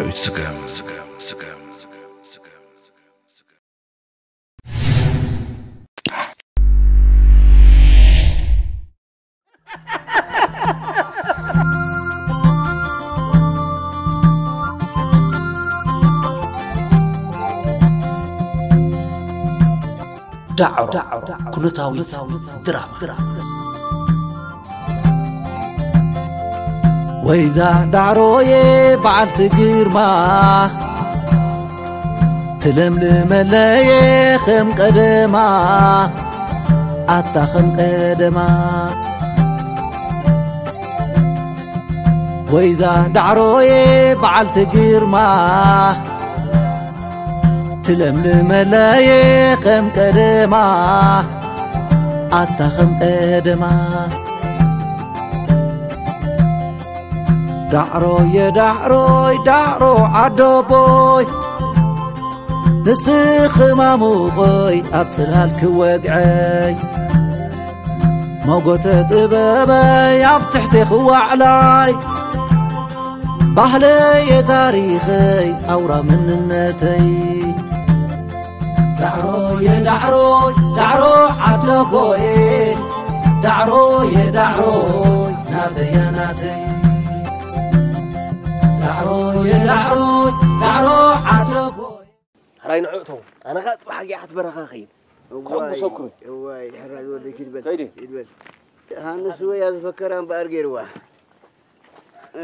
ስገም፣ ስገም፣ ስገም፣ ስገም፣ ስገም። ዳዕሮ ኩነታዊት ድራማ። ወይዛ ዳዕሮዬ በዓልቲ ግርማ፣ ትለምልመለየ ከም ቀደማ፣ ኣታ ከም ቀደማ። ወይዛ ዳዕሮዬ በዓልቲ ግርማ፣ ትለምልመለየ ከም ቀደማ፣ ኣታ ከም ቀደማ። ዳዕሮየ ዳዕሮይ ዳዕሮ ዓደቦይ፣ ንስኺ ማሙቐይ ኣብ ጽላል ክወግዐይ፣ መጎተ ጥበበይ ኣብ ትሕቲ ክዋዕላይ፣ ባህለየ ታሪኸይ ኣውራ መንነተይ። ዳዕሮየ ዳዕሮይ ዳዕሮ ዓደቦየ፣ ዳዕሮየ ዳዕሮይ ናተያ ናተይ። ዳዕሮየ ዳዕሮይ ዳዕሮ ዓደቦይ። ሕራይ ንዕእቶ። ኣነ ኸኣ ጽባሕ ጌሓት በረኻ ኸይድ። እዋይ፣ ከጉሰኩም። እዋይ፣ ሕራይ ዝወደይ ኪድ በል። ከይዲ። ኪድ በል። ሃንስ ወያ ዝፈከራ እምበኣር ገይርዋ።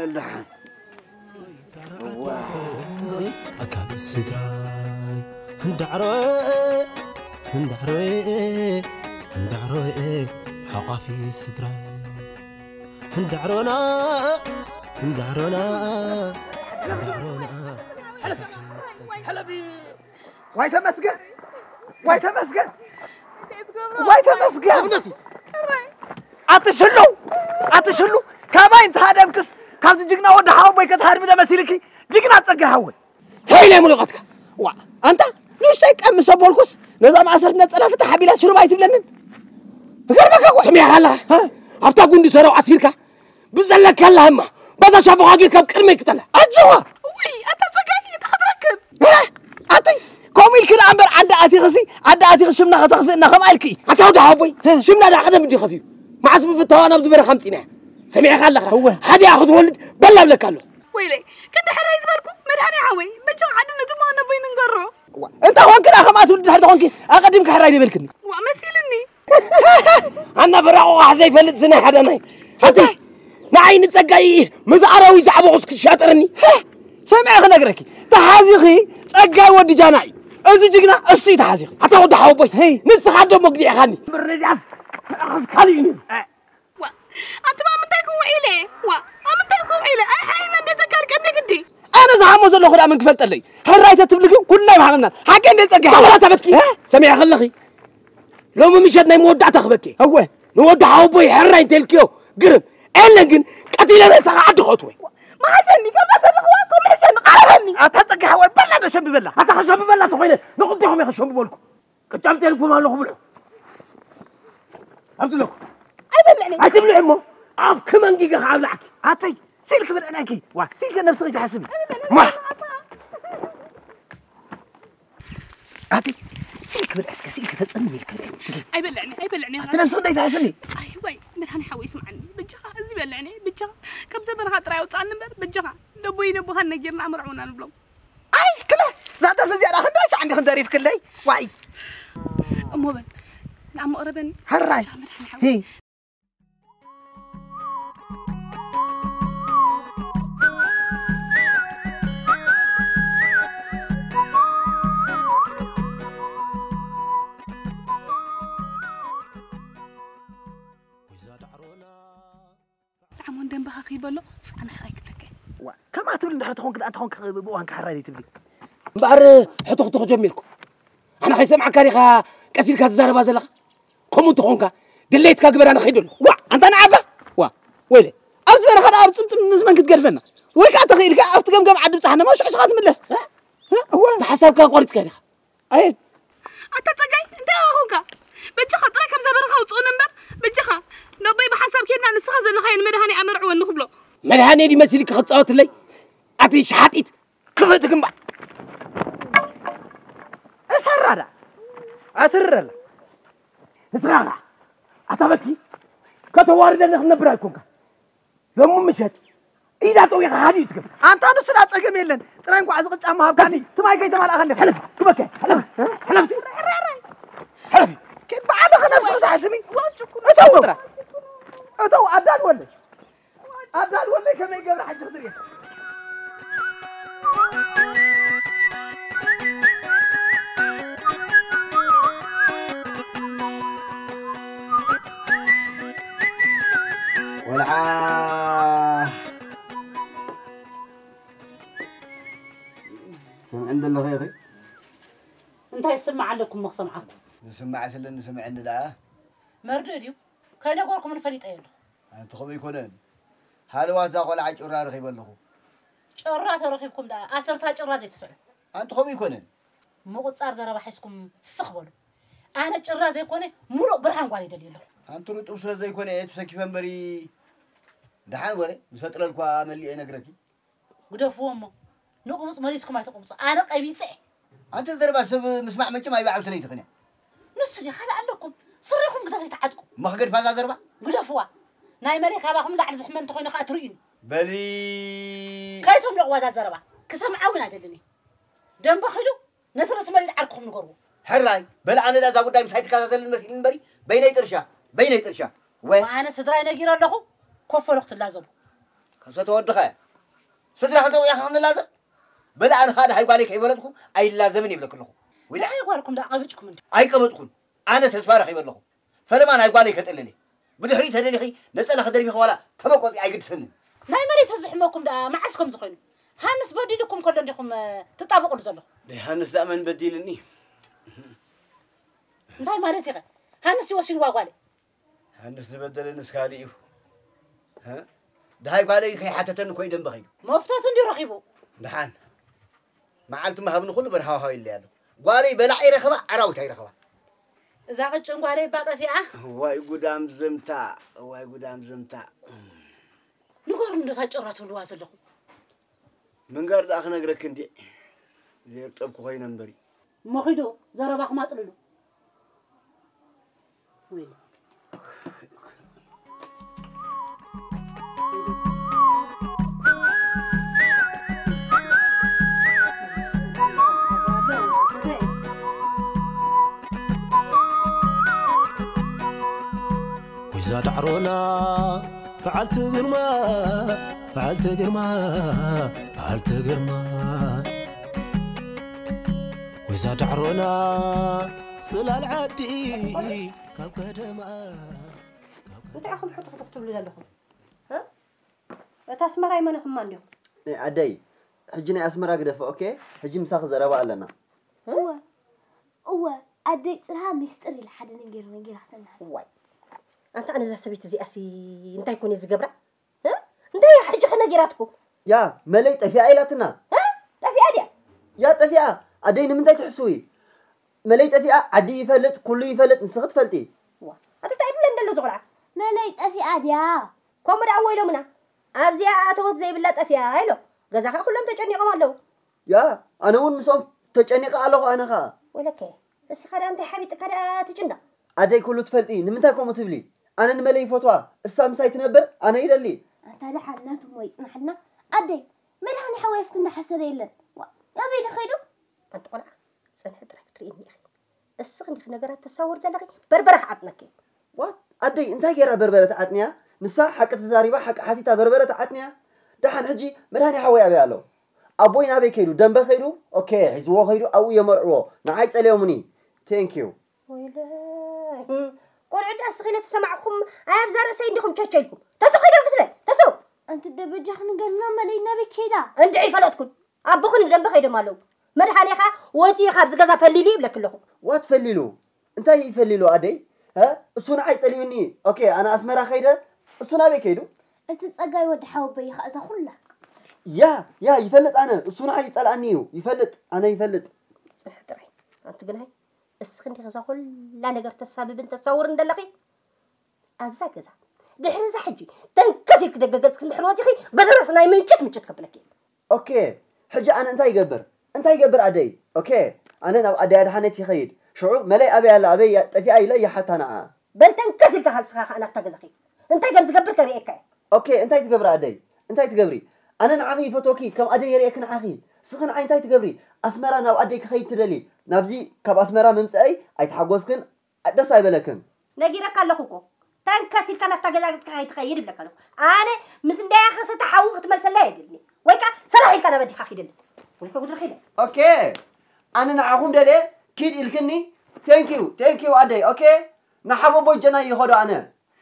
እልሓን። እዋ። ኣካል ስድራይ። እንዳዕሮ፣ እንዳዕሮ፣ እንዳዕሮ፣ ሓቋፊ ስድራይ። እንዳዕሮና፣ እንዳዕሮና፣ እንዳዕሮና። ዋይ ተመስገን! ዋይ ተመስገን! ዋይ ተመስገን! ኣብነቱ! ኣቲ ሽሉ! ኣቲ ሽሉ! ካባይ እንተሃደምክስ፣ ካብዚ ጅግና ወዲ ሓወቦይ ከተሃድሚ ዶ መሲልኪ? ጅግና ጸጋይ ሓወይ! ሄይለ ሙሉቐትካ! ዋ፣ ኣንታ ንእሽተይ ቀም ምስ ኣበልኩስ፣ ነዛ ማእሰርቲ ነጸላ ፍታሕ ኣቢላ ሽሩብ ኣይትብለንን? እገርመካ እኮ! ስሚዕካ ኣለኻ? ሃ? ኣብታ ጉንዲ ሰረው ዓሲርካ፣ ብዘለካ ኣላህማ፣ በዛ ሻፎኻ ጌርካ ኣብ ቅድመይ ክተላ። ኣጆኻ! እውይ፣ ኣታ ጸጋይ፣ እንታይ ክትረክብ? እ? ኣቲ፣ ከምኡ ኢልኪ ደኣ እምበር ዓዲ ኣቲኽሲ፣ ዓዲ ኣቲኺ ሽምና ከተኽፍእና ከምኣ ኢልኪ። ኣታ ወዲ ሓወቦይ፣ እ? ሽምና ደኣ ቀደም እንዲ ከፍዩ። መዓስ ምፍታዋ ናብዚ በረኻ ኣምጺእና? ሰሚዕካ ኣለኻ? እወ። ሓዲኣ ክትወልድ በላ እብለካ ኣለኹ። ወይለይ፣ ክንዲ ሕራይ ዝበልኩ፣ መድሃኔ ሓወይ፣ በጃኻ ዓዲ ነቲ እሞ ኣነቦይ ንንገሮ። እዋ፣ እንተ ኾንኪ ደኣ ከምኣ ትብሊ ድሕሪ ተኾንኪ፣ ኣቐዲምካ ሕራይ ዶ ይበልክኒ? ዋ፣ መሲልኒ። ኣና በራቑ ዋሕ ዘይፈልጥ ስነ ሓደናይ። ሓንቲ፣ እንታይ? ንዓይ ንጸጋይ ምስ ኣራዊት ዝዓበኹስ ክትሻጠርኒ? ሰምዐ ክነግረኪ፣ ተሓዚኺ ጸጋይ ወዲ ጃና እዩ። እዚ ጅግና እሱ እዩ ተሓዚኺ። ኣታ ወዲ ሓወቦይ፣ ሄይ። ንስኻ ዶ መግዲዕኻኒ? እምበር ነዚኣስ፣ ንኣኻስ ካልእ እዩ ነይሩ። ዋ፣ ኣንትማ ኣብ ምንታይ ክውዒለ? ዋ፣ ኣብ ምንታይ ክውዒለ? ኣይ፣ ሓይመ እንደ ተካል ቀንደ ግዲ። ኣነ ዝሃሞ ዘለኹ ደኣ መን ክፈልጠለይ? ሕራይ ተትብሊ ግን ኩልና ይምሃመና። ሓቂ እንደ ጸጊ ጸጉራ ተበትኪ። እ? ሰሚዐ ከለኺ? ሎሚ ምሸት ናይ መወዳእታ ክበኪ። እወ። ንወዲ ሓወቦይ ሕራይ እንተልክዮ ግርም። ኤለን ግን ቀቲለ ሬሳኻ ዓዲ ክእትወ። መሓሸኒ፣ ከምዛ ዘለኽዋ እኮ ምሕሸኒ፣ ቃረኒ። ኣታ ጸጊ ሓወይ፣ በላ ዶ ሸምብበላ? ኣታ ከሸምብበላ ተኾይነ፣ ንኽልቴኹም እየ ከሸምብበልኩ። ቅጫ ኣምፅኤልኩም ኣለኹ፣ ብልዑ። ኣብዚ ኣለኩ። ኣይበልዕን እየ። ኣይትብልዕ እሞ፣ ኣፍኪ መንጊገ ከኣብላዕኪ። ኣተይ፣ ሲልክ ብልዕናኪ። ዋ፣ ሲልክ ነብስኺ ትሓስቢ። ማ። ኣተይ፣ ሲልክ ብልዕ እስከ፣ ሲልክ ተጸምም ኢልክ ብልዕ። ኣይበልዕን እየ፣ ኣይበልዕን እየ። ኣቲ ነብስኺ እንታይ ትሓስቢ? ኣይ፣ ወይ፣ መድሃኒ ሓወይ ስምዓኒ። በጃኻ፣ እዚ በልዕን እየ፣ በጃኻ። ካብዛ በረኻ ጥራይ ኣውፅኣኒ እምበር፣ በጃኻ። ደቦይ ነቦኻን ነጊርና ኣመርዕውና ንብሎም። ኣይ፣ ክለ፣ እዛ ደርፊ እዚኣ ደኣ ክንደይ ሻዕ እንዲኽን ደሪፍክለይ? ዋይ። እሞ በል፣ ንኣሞ ቅረበኒ። ሕራይ። ሻዕ መድሓኒ ሓወይ። ሂ። ጣዕሙ እንደንበኻ ከይበሎ፣ ኣነ ሕራይ ክብለካ እየ። ዋ፣ ከምኣ ትብል እንድሕር ተኾንክ ደኣ፣ እንተኾንክ ብእዋንካ ሕራይ ዘይትብሊ። እምበኣር ሕቱኽቱኽ ጀሚርኩ። ኣነ ከይሰምዓካ ዲኻ ቀስ ኢልካ ትዛረባ ዘለኻ? ከምኡ እንተኾንካ፣ ድሌትካ ግበር፣ ኣነ ክኸይድ ኣለኹ። ዋ፣ ኣንታ ንዓባ! ዋ፣ ወይለ፣ ኣብዚ በረኻ ደኣ ኣብ ጽምጽም ምስ መን ክትገድፈና? ወይ ከኣ ተኽኢልካ ኣብቲ ገምገም ዓዲ ብጻሕና፣ ሽዑ ስኻ ትምለስ። እ? እ? እወ። እቲ ሓሳብካ ቆሪጽካ ዲኻ? ኣየ። ኣታ ጸጋይ፣ እንታይ ኾንካ? በጃኻ ጥራይ ካብዛ በረኻ ኣውጽኡኒ እምበር፣ በጃኻ። ነቦይ ብሓንሳብ ኬድና ንስኻ ዘለኻዮ ንመድሃኔ ኣመርዕወኒ ክብሎ። መድሃኔ ድዩ መሲልኪ ክትጻወትለይ? ኣቲ ሸሓጢት። ክፈት ግንባር። እሰራዳ ኣትረላ። እስኻ ኸዓ ኣታ በቲ ከተዋርደኒ ክትነብር ኣይኮንካ። ሎሚ ምሸት ኢዳ ጠዊኻ ሃዲኡ ትገብር። ኣንታ ንሱ ዳ ጸገም የለን። ጥራይ እንኳዕ እዚ ቅጫ ምሃብካኒ፣ ከሲ። ትማይ ከይተማልኣኻ እንዲኻ። ሕለፍ፣ ክበከ፣ ሕለፍ፣ ሕለፍቲ። ሕለፍ። ኪድ ብዓለኸ ነብስኺ ትሓስሚ። እተው፣ እተው፣ ኣዳል ወለይ። ኣዳል ወለይ ከመይ ገብረ ሓጂ ክትርኢ። ቆልዓ ሰምዐን ዘለኹ ኢኺ። እንታይ ዝስማዕ ኣለኩም እሞ ክሰምዓኩም? ዝስማዕ ስለኒ ስምዐኒ ደኣ። መርድእ ድዩ? ከይነገርኩምን ፈሊጠዮ ኣለኹ። ኣንቲ ከምኡ ኣይኮነን። ሃለዋት እዛ ቆልዓ ጭራ ረኺበ ኣለኹ። ጭራ ተረኺብኩም ደኣ ኣሰርታ ጭራ ዘይትስዕሩ። ኣንቲ ከምኡ ኣይኮነን። ምቁጻር ዘረባ ሒዝኩም ስኽ በሉ። ኣነ ጭራ ዘይኮነ ሙሉእ ብርሃን ጓል ይደልዩ ኣለኹ። ኣንቲ ርጡብ ስለ ዘይኮነ እየ ተሰኪፈ እምበሪ። ደሓን ወረ ምስ ፈጥረልኳ መሊኤ ነግረኪ። ግደፍዎ እሞ ንቁምፅ መሊስኩም ኣይትቁምፁ። ኣነ ቀቢፀ። ኣንቲ ዘረባ ሰብ ምስማዕ መቸም ኣይበዓል ሰለይቲ ኽንያ። ንሱ ድዩ ካልእ ኣለኩም? ስሪኹም ግዳ ዘይትዓጥቁ። እሞ ክገድፋ እዛ ዘረባ? ግደፍዋ። ናይ መለይ ካባኹም ላዕሊ ዝሕመ እንተኾይኑ ኸዓ ትርእዩኒ። በሊ። ከይትምልቕዋ እዛ ዘረባ። ክሰምዓ እውን ኣይደልን እየ። ደንበ ኺዱ ነቲ ርእሲ መሊጥ ዓርክኹም ንገርዎ። ሕራይ፣ በሊ ኣነ እዛ ጉዳይ ምሳይ ትከታተልን መሲልኒ እምበሪ፣ በይነይ ጥርሻ፣ በይነይ ጥርሻ። ወ- ኣነ ስድራይ ነጊረ ኣለኹ፣ ኮፈሎ ክትላዘቡ። ከሰተ ወድኸ፣ ስድራ ከተውያኻ ክንላዘብ? በሊ ኣነ ኸኣ ደሃይ ጓለይ ከይበለጥኩ ኣይላዘብን ይብለክ ኣለኹ። ወላ ደሃይ ጓልኩም ደኣ ቀቢጭኩም እንዲ። ኣይቀበጥኩን። ኣነ ተስፋ ረኺበ ኣለኹ። ፈለማ ናይ ጓለይ ከጥልል እየ። ብድሕሪኡ ተደሊኺ ነጸላኺ ደርቢኺ ዋላ ተመቆጺ ኣይግድሰንን። ናይ መሬት ዝሕመኩም ደኣ መዓስ ከም ዝኾይኑ? ሃንስ በዲልኩም ከሎ እንዲኹም፣ እ፣ ትጣበቑሉ ዘለኹም? ደይ ሃንስ ደኣ መን በዲልኒ? እንታይ ማለት ኢኸ? ሃንስ ይወሲድዋ ጓለይ። ሃንስ ዝበደለንስ ካልእ እዩ። እ? ደሃይ ጓለይ ከይሓተተኒ እኮ እዩ ደንበ ኸይዱ። መፍቶቱ እንድዩ ረኺቡ። ደሓን። መዓልቲ ምሃብኒ ኩሉ በርሃውሃው ኢለያ ኣለኹ። ጓለይ በላዕ ይረኸባ፣ ኣራዊት ኣይረኸባ። እዛ ቅጭን ጓለይ እባ ጠፊኣ። እዋይ ጉዳም ዘምታ፣ እዋይ ጉዳም ዘምታ። ንገሩኒ እንዶ እታ ጭራ ትብልዋ ዘለኹም። ምንጋር ደኣ ክነግረኪ እንድየ። ዘየርጠብኩ ኮይነ እምበሪ። እሞ ኺዱ ዘረባኹም ኣጥልሉ። ወይለ። ወይዛ ዳዕሮና በዓልቲ ግርማ፣ በዓልቲ ግርማ፣ በዓልቲ ግርማ። ወይዛ ዳዕሮና ጽላል ዓዲ ካብ ቀደማ። እንታይ ኢኹም ሕቱኽቱኽ ትብሉ ዘለኹም? እ? እታ ኣስመራ ኣይመነኹማ እንዲኹም? ኣደይ፣ ሕጂ ናይ ኣስመራ ግደፎ፣ ኦኬ? ሕጂ ምሳኺ ዘረባ ኣለና። እወ፣ እወ፣ ኣደይ ጽርሃ ሚስጥር ኢላ ሓደ ነገር ነጊራትና። ዋይ፣ ኣንታ ኣነ እዛ ሰበይቲ እዚኣሲ እንታይ ኮነ ዝገብራ? እ? እንታይ እያ ሕጂ ከነጊራትኩም? ያ፣ መለይ ጠፊኣ ኢላትና። እ? ጠፊኣ ድያ? ያ፣ ጠፊኣ። ኣደይ ንምንታይ ትሕስዊ? መለይ ጠፊኣ፣ ዓዲ ይፈልጥ፣ ኩሉ ይፈልጥ፣ ንስኺ ትፈልጢ። ዋ፣ ኣንታ እንታይ ይብለን ዘሎ እዚ ቆልዓ? መለይ ጠፊኣ ድያ? ከምኡ ደኣ እዎ ኢሎምና። ኣብዚኣ ኣተወት ዘይብላ ጠፊኣ ኢሎም። ገዛ ኸኣ ኩሎም ተጨኒቖም ኣለዉ። ያ፣ ኣነ እውን ምስኦም ተጨኒቐ ኣለኹ ኣነ ኸኣ። ወለከ፣ እስኻ ደኣ እንታይ ሓቢጥካ ደኣ ትጭነቕ? ኣደይ ኩሉ ትፈልጢ፣ ንምንታይ ከምኡ ትብሊ? ኣነ ንመለይ ይፈትዋ፣ እሳ ምሳይ ትነብር፣ ኣነ ይደሊ። ኣንታ ደሓን ናቱ እሞ ይጽናሕልና። ኣደይ፣ መድሃኒ ሓወይ ኣብቲ እንዳሓሰረ የለን። ዋ፣ ኣበይ ዶ ኸይዱ? ኣንቲ ቆልዓ፣ ጽንሒ ጥራይ ክትርእይኒ ኢኺ። እስኺ እንዲኺ ነገራት ተሳውሪ ዘለኺ፣ በርበረ ክዓጥነኪ። ዋት? ኣደይ እንታይ ገይራ በርበረ ትዓጥንያ? ንሳ ሓቂ ተዛሪባ፣ ሓቂ ሓቲታ በርበረ ትዓጥንያ? ደሓን ሕጂ መድሃኒ ሓወይ ኣበይ ኣሎ? ኣቦይ ናበይ ከይዱ? ደንበ ከይዱ? ኦኬ፣ ሒዝዎ ከይዱ፣ ኣብኡ የመርዕዎ። ንዓይ ጸልዮሙኒ። ቴንክ ዩ። ወይለይ። ቆልዑ ደኣ ስኺ ነቲ ሰማዕኩም፣ ኣይ ኣብዛ ርእሰይ እንዲኹም ቸቸ ኢልኩም። ተስኡ ከይደልኩ ስለ፣ ተስኡ! ኣንቲ ደበጃ ክንገርና መለይ ናበይ ከይዳ? እንድዒ ይፈለጥኩን። ኣቦኽን ደንበ ከይዶም ኣለዉ። መድሃኔኻ ወፂኡ ካብዚ ገዛ ፈሊሉ ይብለኪ ኣለኹ። ዋት ፈሊሉ? እንታይ እዩ ፈሊሉ ኣደይ? ሀ? እሱ ንዓይ ጸሊኡኒ። ኦኬ፣ ኣነ ኣስመራ ከይደ፣ እሱ ናበይ ከይዱ? እቲ ጸጋይ ወዲ ሓወቦይ እዩ ኸኣ እዛ ኹላ ትገብሮ ዘሎ። ያ፣ ያ፣ ይፈልጥ ኣነ። እሱ ንዓይ ይጸልኣኒ እዩ። ይፈልጥ፣ ኣነ ይፈልጥ። ጽንሕ ጥራይ። ኣንቲ ግናይ፣ እስኺ እንዲኺ እዛ ኹላ ነገር ተሳብብን ተሳውርን ዘለኺ? ኣብዛ ገዛ። ድሕሪ እዛ ሕጂ፣ ተንከስ ኢልኪ ደገ ገጽኪ እንድሕር ወጺኺ፣ በዚ ርእሲ ናይ ምንጭት ምንጭት ከብለኪ እየ። ኦኬ፣ ሕጂ ኣነ እንታይ ይገብር? እንታይ ይገብር ኣደይ? ኦኬ፣ ኣነ ናብ ኣደይ ኣድሓነት ይኸይድ። ሽዑ መለይ ኣበይ ኣላ? ኣበይ እያ ጠፊኣ? ኢለ ይሓታ ንዓ። በል ተንከስ ኢልካ ንስኻ ከኣ ናብታ ገዛ ኺድ። እንታይ ከም ዝገብር ከርእየካ እየ። ኦኬ፣ እንታይ ትገብሪ ኣደይ? እንታይ ትገብሪ? ኣነ ንዓኺ ይፈትወኪ፣ ከም ኣደይ የርእየኪ ንዓኺ። ስኺ ንዓይ እንታይ ትገብሪ? ኣስመራ ናብ ኣደይ ክኸይድ ትደሊ። ናብዚ ካብ ኣስመራ ምምፀኣይ ኣይተሓጎስክን? ደስ ኣይበለክን? ነጊረካ ኣለኹ እኮ። ተንከስ ኢልካ ናብታ ገዛ ገጽካ ከይትኸይድ እብለካ ኣለኹ። ኣነ ምስ እንዳያኸሰተ ሓዊ ክትመልሰላ የድልኒ። ወይ ከኣ ሰራሕ ኢልካ ናብ ኣዴኻ ኪደሊ። ወይ ከኣ ጉድሪ ኺደ። ኦኬ። ኣነ ንዓኹም ደልየ ኪድ ኢልክኒ። Thank you, thank you ኣደይ። ኦኬ። ንሓቦቦይ ጀናይ ይኸዶ ኣነ።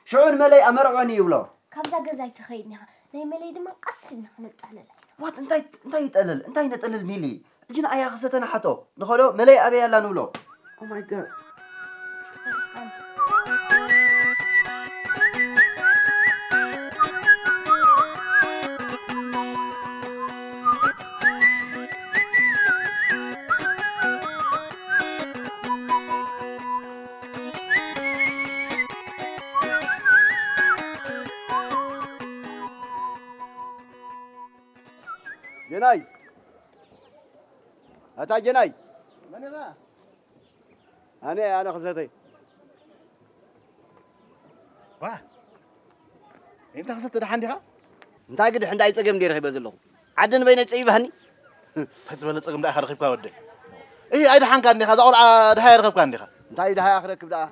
ሽዑ ንመለይ ኣመርዕወኒ ይብሎ። ካብዛ ገዛ ኣይትኸይድን ኢኻ። ናይ መለይ ድማ ቀስ ኢልና ክንጣለላ ኢና። ዋት እንታይ እንታይ ይጠልል? እንታይ ነጥልል ሚሊ? ሕጂ ንኣያ ክሰተ ንሓቶ። ንኸዶ መለይ ኣበይ ኣላ ንብሎ። Oh my god. ጀናይ ኣታ ጀናይ መን ኢኻ? ኣነ ኣነ ክሰተይ ዋ እንታ ክሰተ ደሓን ዲኻ? እንታይ ግድሕ እንታይ ጸገም እንደ ረኺበ ዘለኹ ዓዲ ንበይነይ ጸይባህኒ። እንታይ ዝበለ ጸገም ደኣ ኢኻ ረኺብካ ወደይ? እይ ኣይደሓንካ እንዲኻ እዛ ቆልዓ ድሃያ ረኸብካ እንዲኻ? እንታይ ድሃያ ክረክብ ደኣ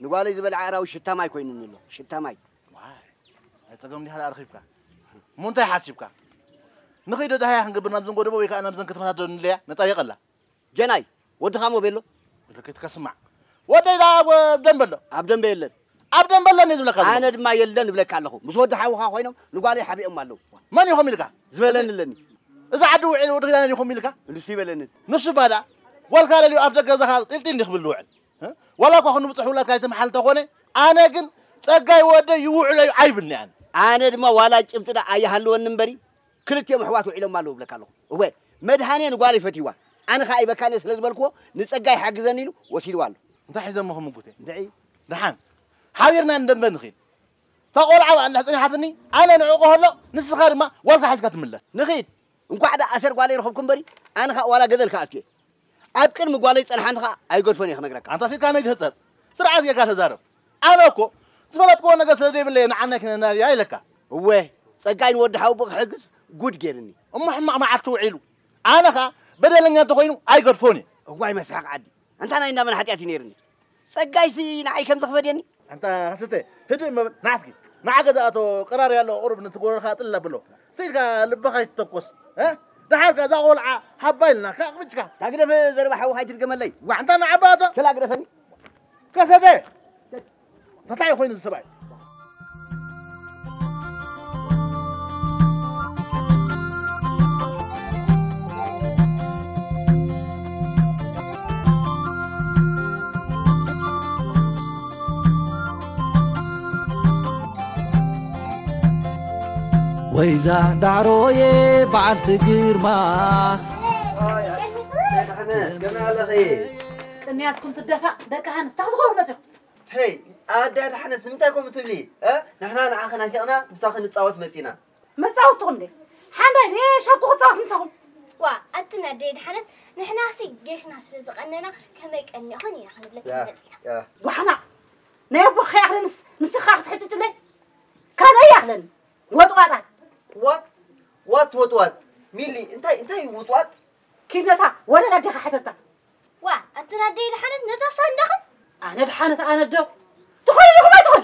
ንጓለይ ዝበልዓ ኣራዊ ሽታ ማይ ኮይኑኒ ኣሎ ሽታ ማይ። ዋይ ኣይጸገም እንዲኻ ደኣ ረኺብካ እሞ እንታይ ሓሲብካ? ንኸይዶ ደሃያ ክንገብር ናብ ዘንጎደቦ ወይ ከዓ ናብ ዘን ከተማታት ዶ ንለያ ነጣየቀላ። ጀናይ ወድኻ ሞ ቤሎ ወይለከ ትከስማዕ ወደይ ዳ ኣብ ደንበሎ ኣብ ደንበ የለን ኣብ ደንበሎ እኔ ዝብለካ ዘለኹ። ኣነ ድማ የለን እብለካ ኣለኹ ምስ ወዲ ሓውኻ ኮይኖም ንጓለይ ሓቢኦም ኣለዉ። መን ኢኹም ኢልካ ዝበለኒ ኣለኒ። እዚ ዓዲ ውዒል ወዲ ኪዳነ ኢኹም ኢልካ ንሱ ይበለኒ። ንሱ ባዳ ዋልካ ለልዩ ኣብ ደገ ዘኻ ጢልጢል እንዲ ክብል ዝውዕል እ? ዋላ እኳ ክንብፅሕ ውላድካ ኣይትምሓል ተኾነ ኣነ ግን ፀጋይ ወደይ ይውዕለዩ ኣይብልኒ ኣነ። ኣነ ድማ ዋላ ጭብጢ ዳ ኣይሃልወኒ እምበሪ ክልቲኦም ኣሕዋት ውዒሎም ኣለዉ እብለካ ኣለኹ። እወ መድሃኔ ንጓለይ ፈትይዋ ኣነ ኸዓ ይበካኒ ስለ ዝበልክዎ ንጸጋይ ሓግዘኒ ኢሉ ወሲድዋ ኣሎ። እንታይ ሒዘሞ ክምጉት እየ? እንድዒ ደሓን ሓቢርና ንደንበ ንኺድ። እታ ቆልዓ ባዕ እንድሕር ጸኒሓትኒ ኣነ ንዕቑ ከሎ ንስኻ ድማ ጓልካ ሒዝካ ትምለስ። ንኺድ እንኳዕ ደኣ ኣሰር ጓለይ ረኸብኩ እምበሪ ኣነ ኸዓ ዋላ ገደል ክኣቱ እየ። ኣብ ቅድሚ ጓለይ ዝጸንሓኒ ኸኣ ኣይገድፎን እየ ክነግረካ። ኣንታ ሲልካ ነይ ትህጸጽ ስርዓት ጌርካ ተዛረብ። ኣነ እኮ ዝፈለጥክዎ ነገር ስለ ዘይብለየ ንዓናይ ክነናድያ ኢለካ። እወ ጸጋይ ንወዲ ሓውቦ ክሕግዝ ጉድ ጌርኒ። እሞ ሕማቕ መዓልቲ ውዒሉ ኣነ ኸኣ በደለኛ እንተኾይኑ ኣይገድፎን እየ። እዋይ መስሓቕ ዓዲ ኣንታ ናይ እንዳመን ሓጢኣት እዩ ነይርኒ። ጸጋይሲ ንዓይ ከም ዘኽበድየኒ። ኣንታ ከስተ ህድእ መበል ንዓስኪ ንዓ ገዛ ኣቶ ቀራሪ ኣሎ ቁሩብ ነቲ ጎረርካ ጥል ኣብሎ ስኢልካ ልብኻ ይትተኮስ እ ደሓርካ እዛ ቆልዓ ሃባ ኢልና ካቕብጭካ ታግደፍ ዘረባ ሓውኻ ኣይትድገመለይ። ዋዕንታ ንዓባ ኣቶ ተላግደፈኒ። ከሰተ እንታይ ኮይኑ ዝሰብኣይ ወይዛ ዳዕሮየ በዓልቲ ግርማ። ኣይ፣ ኣይ፣ ደሓነ፣ ከመይ ኣለኺ? ቅንያትኩም ትደፋእ ደቂ ሃንስ፣ እንታይ ክትገብሩ መጺኹም? ሄይ፣ ኣደ ኣድሓነት፣ ንምንታይ ከምኡ ትብሊ? እ? ንሕና ንዓኺ ናፊቕና፣ ምሳኺ ንጻወት መጺና። መጻወትኹም ድየ? ሓንዳይ፣ ንየሻኩ ክጻወት ምሳኹም። ዋ፣ ኣትን ኣደይ ኣድሓነት፣ ንሕናሲ ጌሽና ስለ ዝቐነና፣ ከመይ ቀኒእኽን ኢና ክንብለክን ያ፣ መጺና። ያ። ጓሕና፣ ናይ ኣቦኺ ከይኣኽለንስ፣ ንስኻ ክትሕትትለይ? ካልእ ኣይኣኽለኒ። ወጥዋጣት። ዋት? ዋት ወጥዋጥ? ሚሊ፣ እንታይ፣ እንታይ እዩ ውጥዋጥ? ኪድ ነታ ወለላ ኣዴኻ ሕተታ። ዋ፣ ኣትን ኣደይ ድሓነት ነታ ሳንዳኽን? ኣነ ድሓነት ኣነ ዶ? ትኾኒ ዲኹም ኣይትኾኑ?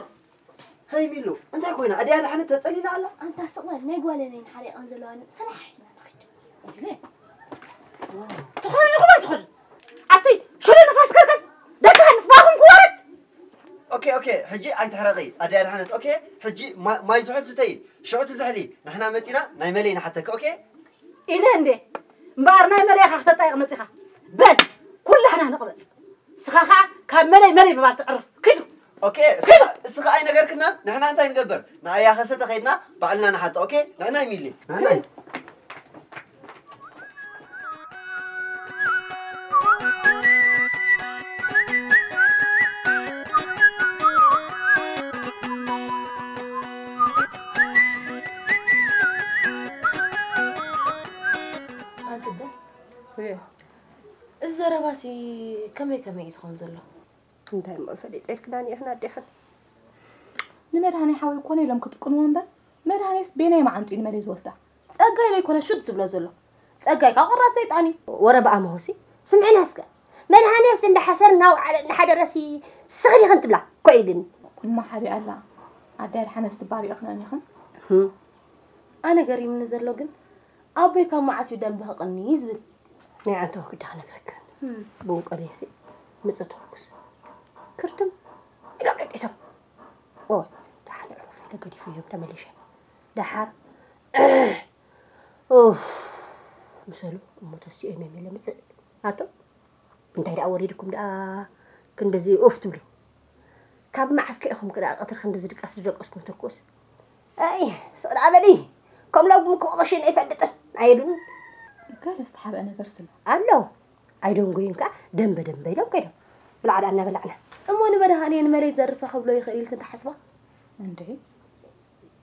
ሃይ ሚሉ፣ እንታይ ኮይና? ኣደይ ኣድሓነት ተጸሊላ ኣላ? ኣንታ ስቕ በል፣ ናይ ጓለይ ናይ ንሓደ የቐን ዘለዋ ስራሕ ኢና ንኸይድ። ወይለ። ትኾኒ ዲኹም ኣይትኾኑ? ኣቲ ሽሉ ንፋስ ከልከል፣ ደቂ ሃንስ ባኹም ክወርድ። ኦኬ፣ ኦኬ፣ ሕጂ ኣይትሕረቒ፣ ኣደይ ኣድሓነት፣ ኦኬ? ሕጂ ማ-፣ ማይ ዝሑል ስተዪ፣ ሽዑ ትዝሕሊ፣ ንሕና መጺና ናይ መለይ ንሓተኪ፣ ኦኬ? ኢለ እንዴ? እምበኣር ናይ መለይኻ ክተጣይቕ መጺኻ። በል፣ ኩላህና ንቕበጽ። እስኻ ኸኣ ካብ መለይ መለይ ምባል ተዕርፍ። ኪዱ። ኦኬ፣ እስኻ፣ እስኻ ኣይነገርክናን? ንሕና እንታይ ንገብር? ንኣያ ኸሰተ ኸይድና ባዕልና ንሓቶ፣ ኦኬ? ንሕና ይሚሊ። ንሕና ይ- ከመይ ከመይ እዩ ዝኸውን ዘሎ? እንታይ እሞ ፈሊጠልክና ኒኢኽን ኣዴኽን። ንመድሃኔ ሓወይ ኮነ ኢሎም ክጥቅንዎ እምበር፣ መድሃኔስ ቤናይ መዓንጡ እዩ ንመለይ ዝወስዳ። ጸጋይ ለይኮነ ሹድ ዝብሎ ዘሎ። ጸጋይ ካብ ቁራስ ሰይጣን እዩ። ወረ ብኣምሆሲ ስምዕና እስከ። መድሃኔ ኣብቲ እንዳሓሰር እናውዓለ እናሓደረሲ ስኽዲ ክንትብላ ኮ ኢልኒ። እማ ሓዲ ኣላ ኣዳይ ሓነስ ትባል ይእኽነን ይኽን። ኣነ ገሪምኒ ዘሎ ግን ኣቦይ ካብ መዓስ እዩ ደንበ ክቕኒ ዝብል? ናይ ዓንተወ ግዳ ክነግረክን። ቡን ቀልየሲ ምጽእ ተኩስ ክርትም ኢሎም ደቂሶም። ኦይ ደሓን ዕሩፈይ ተገዲፉ ይህብ ተመሊሸ። ደሓር ኡፍ ምሰሉ እሞ ተሲኦም እዮም ኢለ ምጽእ ኣቶ እንታይ ደኣ ወሪድኩም ደኣ ክንድዚ ኡፍ ትብሉ? ካብ መዓስ ከ ኢኹም ክደኣ ቀትሪ ክንድዚ ድቃስ ዝደቀስኩም ትርኩስ? ኣይ ስቕ ደኣ በሊ ከም ሎሚ ክቕቕሽን ኣይፈልጥን ኣይብሉን። ገለ ዝተሓብአ ነገር ስሎ። ኣሎ ኣይደንጎይን ከኣ ደንበ ደንበ ኢሎም ከይዶም ብላዕ ደኣ እናበላዕና። እሞ ንመድሃኔ ንመለይ ዘርፈ ክብሎ ይኽእል ኢልክን ትሓስባ? እንዴ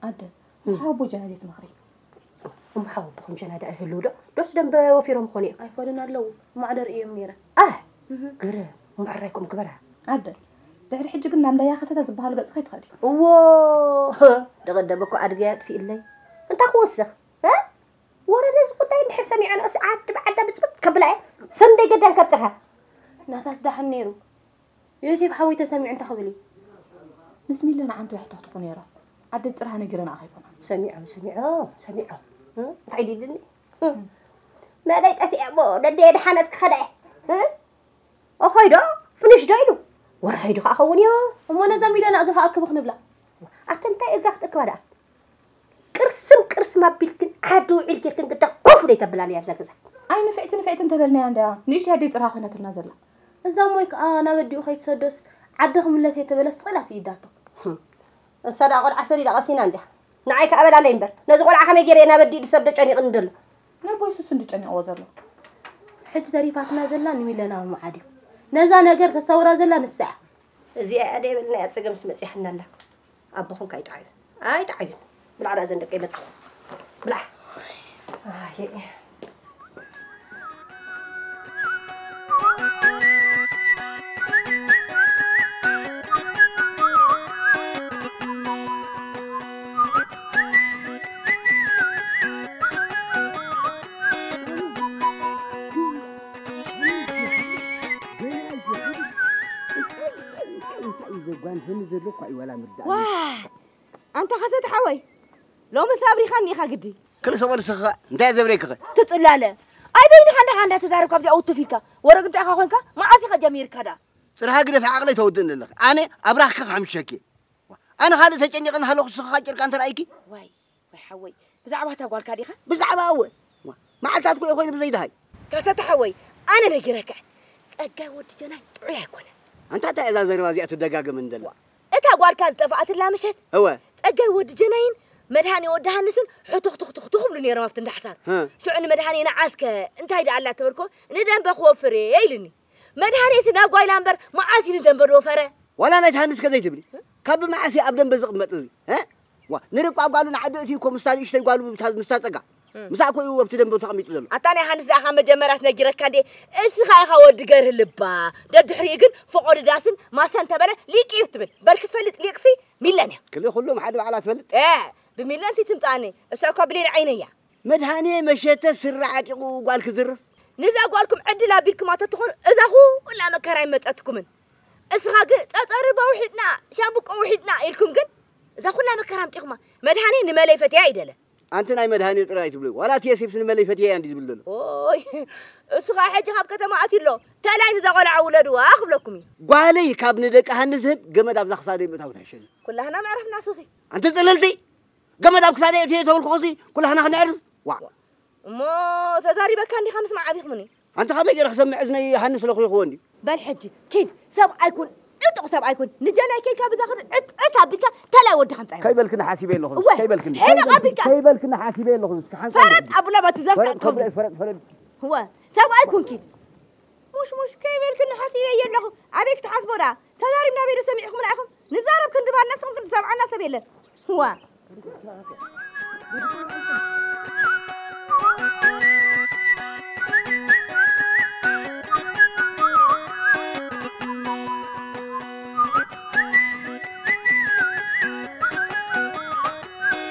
ኣደ ምስ ሓወቦ ጀና ዘይትመኽሪ? እሞ ሓወቦኹም ጀና ደኣ ይህልው ዶ? ዶስ ደንበ ወፊሮም ይኾኑ እዮም? ኣይፈልጥን ኣለዉ። ማዕዶ ርእየዮም ነይረ። ኣህ ግርም። እሞ ሕራይኩም ግበራ። ኣደ ድሕሪ ሕጂ ግን ናብ እንዳያኸሰተ ዝበሃሉ ገጽ ከይትኸዲ። እዎ ደቐደበ እኮ ኣድገ ኣጥፊእለይ። እንታይ ክወስኽ? እ? ወረ ነዚ ጉዳይ እንድሕር ሰሚዐ ንእስ ዓዲ ብዓዳ ብፅብፅ ከብላ እየ። ሰንደይ ገዳን ከብፅኻ። ናታስ ዳሕን ነይሩ። ዮሴፍ ሓወይ ተሰሚዑ እንታይ ክብል እዩ? ምስ ሚለ ንዓንቱ የሕተኽትኹ ነይሮም። ኣደ ፅርሃ ነጊረን ኣኸይኮና። ሰሚዖም ሰሚዖም ሰሚዖም እ? እንታይ ዲልኒ? እ? መለይ ጠፊአ እሞ ነደየ ድሓነት ክኸዳ እየ እ? ኦኾይ ዶ ፍንሽ ዶ ኢሉ ወረ ኸይዱ ከዓ ኸውን እዮ። እሞ ነዛ ሚለና እግርኻ ኣክብ ክንብላ። ኣተ እንታይ እግራ ክትእክባ ደኣ? ቅርስም ቅርስም ኣቢልክን ዓዲ ውዒል ጌርክን ግዳ ኮፍ ደይ ተብላኒ ኣብዛ ገዛ። ኣይ ንፍዕቲ ንፍዕቲ እንተበልናያ እንድያ ንእሽተይ ኣደይ ፅርሃ ኮይናትልና ዘላ። እዛ እሞይ ከዓ ናብ ኣዲኡ ከይትሰዶስ ዓዲ ክምለስ እየ ተበለስ ስቕ ኢላ ስይዳቶ። እሳ ደኣ ቆልዓ ሰዲዳ ቀሲና እንድያ። ንዓይ ከዓ በላለይ እምበር ነዚ ቆልዓ ከመይ ገይረ እየ ናብ ኣዲኡ ድሰዶ ጨኒቕኒ ዘሎ። ነቦይ ሱሱ እንድጨኒቕዎ ዘሎ። ሕጂ ተሪፋትና ዘላ ንሚለና ምዓድ እዩ። ነዛ ነገር ተሰውራ ዘላ ንሳ እያ። እዚኣ እያ ደይበልናያ ፀገምስ መፂሓና ኣላ። ኣቦኹም ከ ኣይጠዓዩን ኣይጠዓዩን። ብላዕ ደኣ እዘን ደቂ ይመፃኹ ብላዕ። ኣየ እንታይ እዩ ዘጓንፈኒ ዘሎ እኳ እዩ ዋላ ምርዳእ ኣንታ ኸሰተ ሓወይ ሎምስ ኣብሪኻኒ ኢኻ ግዲ ክልሰ በልስኻ እንታይ ዘብረይክኸ ትጽላለ ኣይ በይንኻ እንዳኻ እንዳተዛረብካ ኣብዚኣ ውቱፍ ኢልካ ወረግ እንታይ ኢኻ ኮንካ መዓስ ኢኻ ጀሚርካ ዳ ጽርሃ ግደፊ ዓቕለይ ተውድእኒ ኣለኺ ኣነ ኣብራኽኪ ክሓምሸኪ ኣነ ካልእ ተጨኒቐ እናሃለኹ ስኻ ጭርቃ እንተ ረኣይኪ ዋይ ወይ ሓወይ ብዛዕባ እታ ጓልካ ዲኻ ብዛዕባ እወ መዓልታት ኮ ኮይኑ ብዘይድሃይ ከሰተ ሓወይ ኣነ ነጊረካ ጸጋይ ወዲ ጀናይ ጥዑይ ኣይኮነን ኣንታ እንታይ እዛ ዘረባ እዚኣ ትደጋገመን ዘላ እታ ጓልካ ዝጠፍኣትላ ምሸት እወ ጸጋይ ወዲ ጀናይን መድሃኔ ወዲ ሃንስን ሕቱኽቱኽቱኽ ክብሉ ነይሮም ኣብቲ እንዳሕሳር እ። ሽዑ ንመድሃኔ ንዓስከ እንታይ ደኣ ኣላ ተበልኮ ንደንበ ክወፍር እየ ኢሉኒ መድሃኔ እቲ ናጓይላ እምበር መዓስ እዩ ንደንበ ዝወፈረ ዋላ ናይ ትሃንስ ከዘይ ትብሊ ካብ መዓስ ኣብ ደንበ ዝቕመጥ እዚ እ? ዋ ንርቋ ጓሉ ንዓዲ እቲ እኮ ምስታ ንእሽተይ ጓሉ ምስታ ጸጋ ምሳእ ኮ እዩ ኣብቲ ደንበ ተቐሚጡ ዘሎ ኣታ ናይ ሃንስ ደኣ ካብ መጀመርያ ነጊረካ እንዴ እስኻ ኢኻ ወዲ ገርህ ልባ ደድሕሪኡ ግን ፈቖዶ ዳስን ማሰን ተበለ ሊቅ እዩ ትብል በል ክትፈልጥ ሊቅሲ ሚለን እያ ክልእ ኩሎም ሓደ ባዕላ ትፈልጥ እ ብሚለን ሲ ትምጻኒ እሳ እኳ ብሌን ዓይነያ መድሃኔ መሸተ ስረ ዓጢቑ ጓል ክዝርፍ ንዛ ጓልኩም ዕድል ኣቢልኩማ ተትኾኑ እዛ ኩላ መከራ ኣይመጸትኩምን እስኻ ግን ጸጸርባ ውሒጥና ሻምብቆ ውሒጥና ኢልኩም ግን እዛ ኩላ መከራ ኣምጢኹማ መድሃኔ ንመለይ ፈትያ ይደለ ኣንቲ ናይ መድሃኔ ጥራይ ኣይትብሉ ዋላ እቲ የሴፍስ ንመለይ ፈትየያ እንዲ ዝብል ዘሎ ኦይ እሱ ኸዓ ሕጂ ካብ ከተማ ኣትዩ ኣሎ ተላይ ንዛ ቆልዓ ውለድዋ ክብለኩም እዩ ጓለይ ካብ ንደቂ ሃኒ ዝህብ ገመድ ኣብዛ ክሳደይ ምእታው ኣይሕሸኒ ኩላህና መዕረፍና ሱሲ ኣንቲ ጽልልቲ ገመድ ኣብ ክሳደይ እትየ ተበልኩ ኸሲ ኩላህና ክነዕርፍ ዋ እሞ ተዛሪበካ እንዲኻ ምስማዕ ኣቢኽምኒ ኣንቲ ኸመይ ገይረ ክሰምዕ እዝነይ ሃንስ ለኹ ይኽወ እንዲ በል ሕጂ ኪድ ሰብኣይ ኩን ዕጡቕ ሰብኣይ ኩን ንጀናይ ከይድካ ብዛ ክዲ ዕጥዕት ኣቢልካ ተላይ ወዲ ከምፃ ከይበልክኒ ሓሲበ ኣለኹ እወ፣ ከይበልክኒ ሄኖክ ኣቢልካ። ከይበልክኒ ሓሲበ ኣለኹ እስኪ ሓንሳብ ፈረድ ኣብሎ በቲ ዘፍጠጥኩም ፈረድ ፈረድ ፈረድ እወ ሰብኣይ ኩን ኪድ ሙሽ ሙሽ ከይበልክኒ ሓሲበ እየ ኣለኹ ኣበይ ክትሓስቦ ደኣ ተዛሪብና በይዶ ሰሚዕኹምና ኢኹም ንዛረብ ክንዲ ባልና ስኹም ግን ዝሰምዓና ሰብ የለን ዋ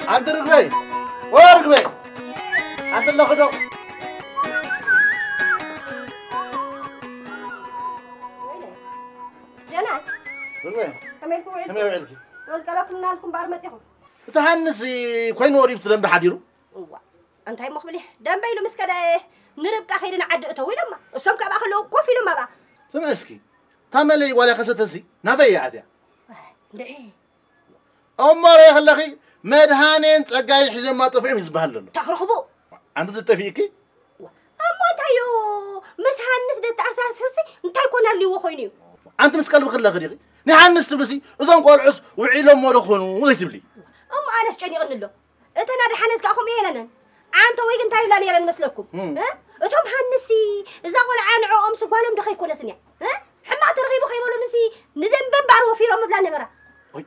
ኣንቲ ርግበይ፣ ወይ ርግበይ፣ ኣንቲ ኣለኺ ዶ? ደህና ርግበይ፣ ከመይ ኢልኩም ውዒልኩም? ከመይ ውዒልኪ? ወልቀለኩም እናልኩም በኣር መፂኹም። እቲ ሃንስ ኮይኑ ወዲፉ ትደንቢ ሓዲሩ? እዋ፣ እንታይ እሞ ክብል እየ? ደንበ ኢሉ ምስ ከደ ንርብቃ ከይዲ ንዓዲ እተው ኢሎማ። እሶም ካብኣ ከለዉ ኮፍ ኢሎም ኣብኣ። ስምዒ እስኪ፣ እታ መለይ ጓል ከሰተሲ ናበይ እያ ኣትያ? ኣይ፣ እንድዒ። እሞ ርኤ ከለኺ መድሃኔን ጸጋይን ሒዞማ ጠፊኦም እዩ ዝበሃል ዘሎ። ታኽረኽቡ። ኣንቲ ዝጠፊእኪ? እሞ እንታይ እዩ? ምስ ሃንስ ደተኣሳስርሲ እንታይ ኮን ኣልዎ ኮይኑ እዩ? ኣንቲ ምስ ቀልቢ ክለኺ ዲኺ? ንሃንስ ትብልሲ እዞም ቆልዑስ ውዒሎሞ ዶ ኾኑ ዘይትብሊ? እሞ ኣነስ ጨኒቕኒ ኣሎ። እተን ኣድሓነት ከኣ ከምኡ የለነን። ዓንተ ወይ ግን እንታይ ይብላ ነይረን መስለኩም? እም። እ? እቶም ሃንሲ እዛ ቆልዓ ንዕኦም ስጓሎም ዶ ከይኮነትን እያ? እ? ሕማቕ ተረኺቡ ከይበሉንሲ ንደንበ እምበኣር ወፊሮም ምብላ ነበራ። ወይ፣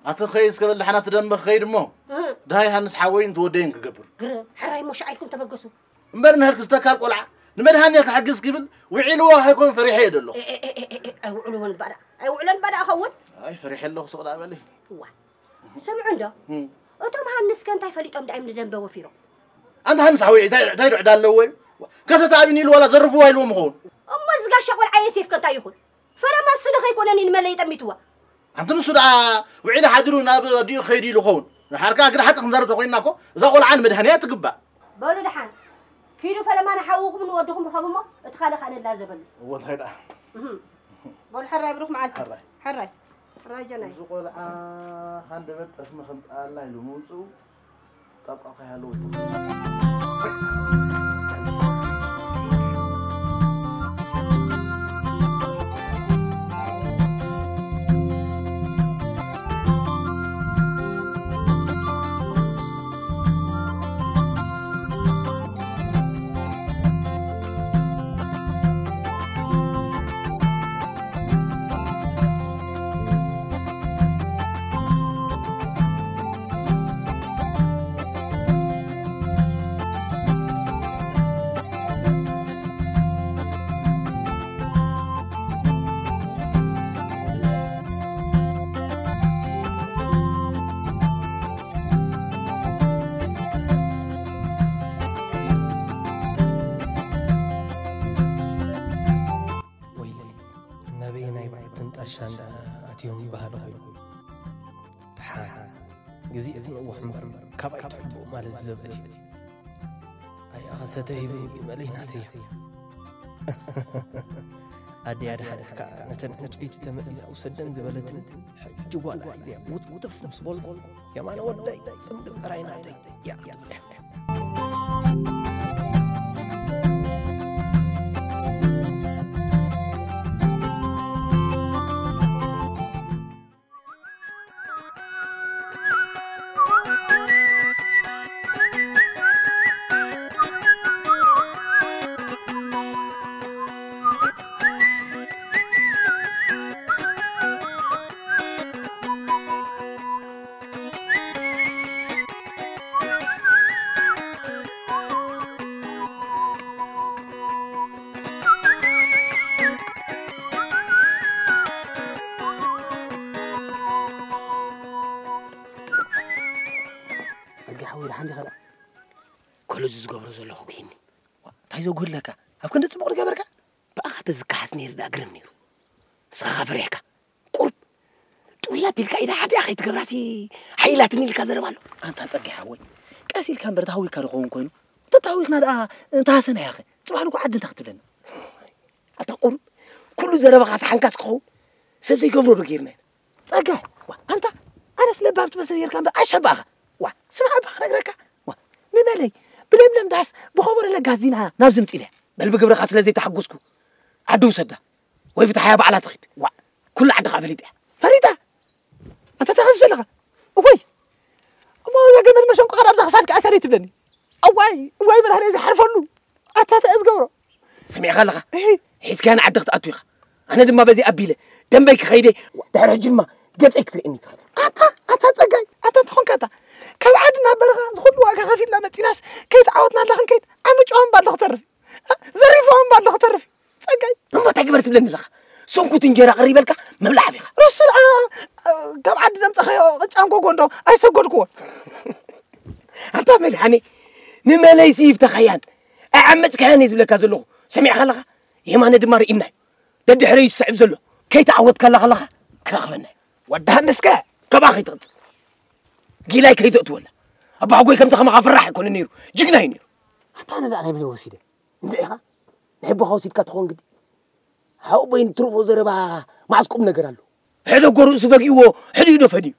ኣቲ ኸይ እስከ በል ደሓና ትደንበ ክኸይድ እሞ፣ እ። ደሃይ ሃንስ ሓወይን ትወደይን ክገብር። ግርም፣ ሕራይ እሞ ሻዕ ኢልኩም ተበገሱ። እምበር ንህልክ ዝተካል ቆልዓ ንመድሃኔ ክሕግዝ ክብል ውዒልዎ ከይኮን ፈሪሐ እየ ደለኹ። ኤ፣ ኤ፣ ኤ፣ ኤ፣ ኣይውዕልዎን ባዳ፣ ኣይውዕሎን ባዳ እኸውን። ኣይ፣ ፈሪሐ ኣለኹ፣ ስቕ ደኣ በሊ። እዋ፣ ስምዑ እንዶ፣ እም። እቶም ሃንስ ከ እንታይ ፈሊጦም ደኣ እዮም ንደንበ ወፊሮም? ኣንታ ሃንስ ሓወይ፣ እንታይ እንታይ ዶ ዕዳ ኣለዎ እዩ? ከሰተ ኣቢኒ ኢሉ ዋላ ዘርፍዎ ኢልዎም ይኸውን። እሞ እዚ ጋሻ ቆልዓ የሴፍ ከ እንታይ ይኹን? ፈለማ እሱ ዶ ከይኮነን እዩ ንመለይ ጠሚትዋ? ኣንቲ ንሱ ደኣ ውዒሉ ሓዲሩ ናብ ኣዲኡ ክኸይድ ኢሉ ይኸውን። ንሓርካ ግዳ ሓቂ ክንዛረብ ተኾይንና እኮ እዛ ቆልዓ ንመድሃኒያ ትግባእ። በሉ ደሓን ኪዱ ፈለማ ንሓውኹም ንወድኹም ርኸቡ እሞ እቲ ካልእ ከኣ ንላዘበሉ። እወ እንታይ ደኣ። እህም። በሉ ሕራይ ብሩኽ መዓልቲ። ሕራይ። ሕራይ። ሕራይ ጀናይ። እዚ ቆልዓ ሃንደበት ጠስሚ ከምፅኣልና ኢሉ ምውፅኡ ጣብቃ ከይሃለወ ወይለይ፣ ናበየናይ ባእትን ጣሻን ደኣ ኣትዮም ይበሃሉ ኮይኖም። ደሓን፣ ግዜ እቲ ንእዋሕ እምበር፣ ካባይ ትሕብኡ ማለት ዝዘበት እዩ። ኣይ ኣኸሰተ ሂቡ መለይ ናተይ እያ። ኣደይ ኣድሓነት ከኣ ነተን ዕንጨይቲ ተመሊሳ ውሰደን ዝበለትን ሕጂ ጓላ ሒዘያ ውጥፍ ምስ በልኩ፣ የማነ ወደይ ጽምዲ ብዕራይ ናተይ እያ ትብል እያ። ጸጊ ሓወይ ደሓን ዲኻ ደኣ? ከሎ እዚ ዝገብሮ ዘለኹ ግሂኒ። ዋ፣ እንታይ ዘጉህለካ? ኣብ ክንዲ ጽቡቕ ዝገበርካ? ብኣኻ ተዝከሓስ ነይሩ ደኣ ግርም ነይሩ። ንስኻ ኸኣ ፈሪሕካ። ቁሩብ ጥውይ ኣቢልካ ኢዳ ሓዲኣ ከይትገብራሲ ሓይላትኒ ኢልካ ዘረባ ኣሎ። ኣንታ ጸጊ ሓወይ፣ ቀስ ኢልካ እምበር ተሃዊካ ዶ ኸውን ኮይኑ? እንተተሃዊኽና ደኣ እንተሃሰናያኸ? ጽባሕ ንግሆ ዓዲ እንታይ ክትብለና? ኣታ ቁሩብ ኩሉ ዘረባኻስ ሓንካስ ክኸውን ሰብ ዘይገብሮ ዶ ጌርና ኢና? ጸጋይ፣ ዋ፣ ኣንታ ኣነስ ለባም ትመስል ጌርካ እምበር ኣሸባኻ። ዋ፣ ስማዕ እባ ክነግረካ። ዋ፣ ንመለይ ብለምለም ዳስ ብኸበሮ ለጋስ ዚና ናብዚ ምጺና። በል ብግብርኻ ስለ ዘይተሓጎስኩ ዓዲ ውሰዳ። ወይ ፍትሓያ ባዕላ ትኺድ። ዋ፣ ኩሉ ዓዲ ኸኣ ፈሊጣ እያ። ፈሊጣ? ኣታ ተኸስ ዘለኻ? እወይ! እሞ እዛ ገመድ መሸንቆ ኸኣ ኣብዛ ክሳድካ ኣሰር ትብለኒ። እዋይ፣ እዋይ መድሃኔ ዝሓርፈሉ። ኣታ እንታይ እየ ዝገብሮ? ሰሚዕኻ ኣለኻ? እሂ። ሒዝካያ ንዓዲ ክትኣቱ ኢኻ። ኣነ ድማ በዚ ኣቢለ ደንበይ ክኸይደ ድሕሪ ሕጂ ድማ ገጸይ ክትርእየኒ ትኽእል። ኣታ፣ ኣታ ጸጋይ፣ ኣታ እንተኾንካ ኣታ ካብ ዓዲ ናብ በረኻ ዝኹሉ ዋጋ ከፊልና መጺናስ ከይተዓወትና ኣላ ክንከይድ ዓሚ ጨዋ እምባ ኣሎ ክተርፍ። ዘሪፉ እምባ ኣሎ ክተርፍ። ጸጋይ። እሞ እንታይ ግበር ትብለኒ ኣለኻ? ሰንኩት እንጀራ ቀሪበልካ ምብላዕ ኣቢኻ። ረሱ ደኣ ካብ ዓዲ ዘምጻኻዮ ቅጫ እንኮ እንዶ ኣይሰጎድክዎ። ኣንታ መድሓኒ፣ ንመለይሲ ይፍተኻያን ኣዓመጽካያን እየ ዝብለካ ዘለኹ። ሰሚዕካ ኣለኻ? የማነ ድማ ርኢናይ። ደድሕረይ ዝስዕብ ዘሎ። ከይተዓወትካላ ከለኻ ክረኽበና እዩ። ወዲ ሃንስከ፣ ከባ ከይትቕጽ። ጊላይ ከይተእትወላ። ኣባሓጎይ ከምዚ ከማኻ ፈራሕ ኣይኮነ ነይሩ። ጅግና እዩ ነይሩ። ኣታ ኣነ ደኣ ናይ መን ወሲደ? እንድዒኻ? ናይ ኣቦኻ ወሲድካ ትኸውን ግዲ። ሓው በይኑ ትርፎ ዘረባ መዓስ ቁም ነገር ኣሎ? ሕደጎ ርእሱ ፈጊእዎ፣ ሕዲኡ ዶ ፈዲዩ?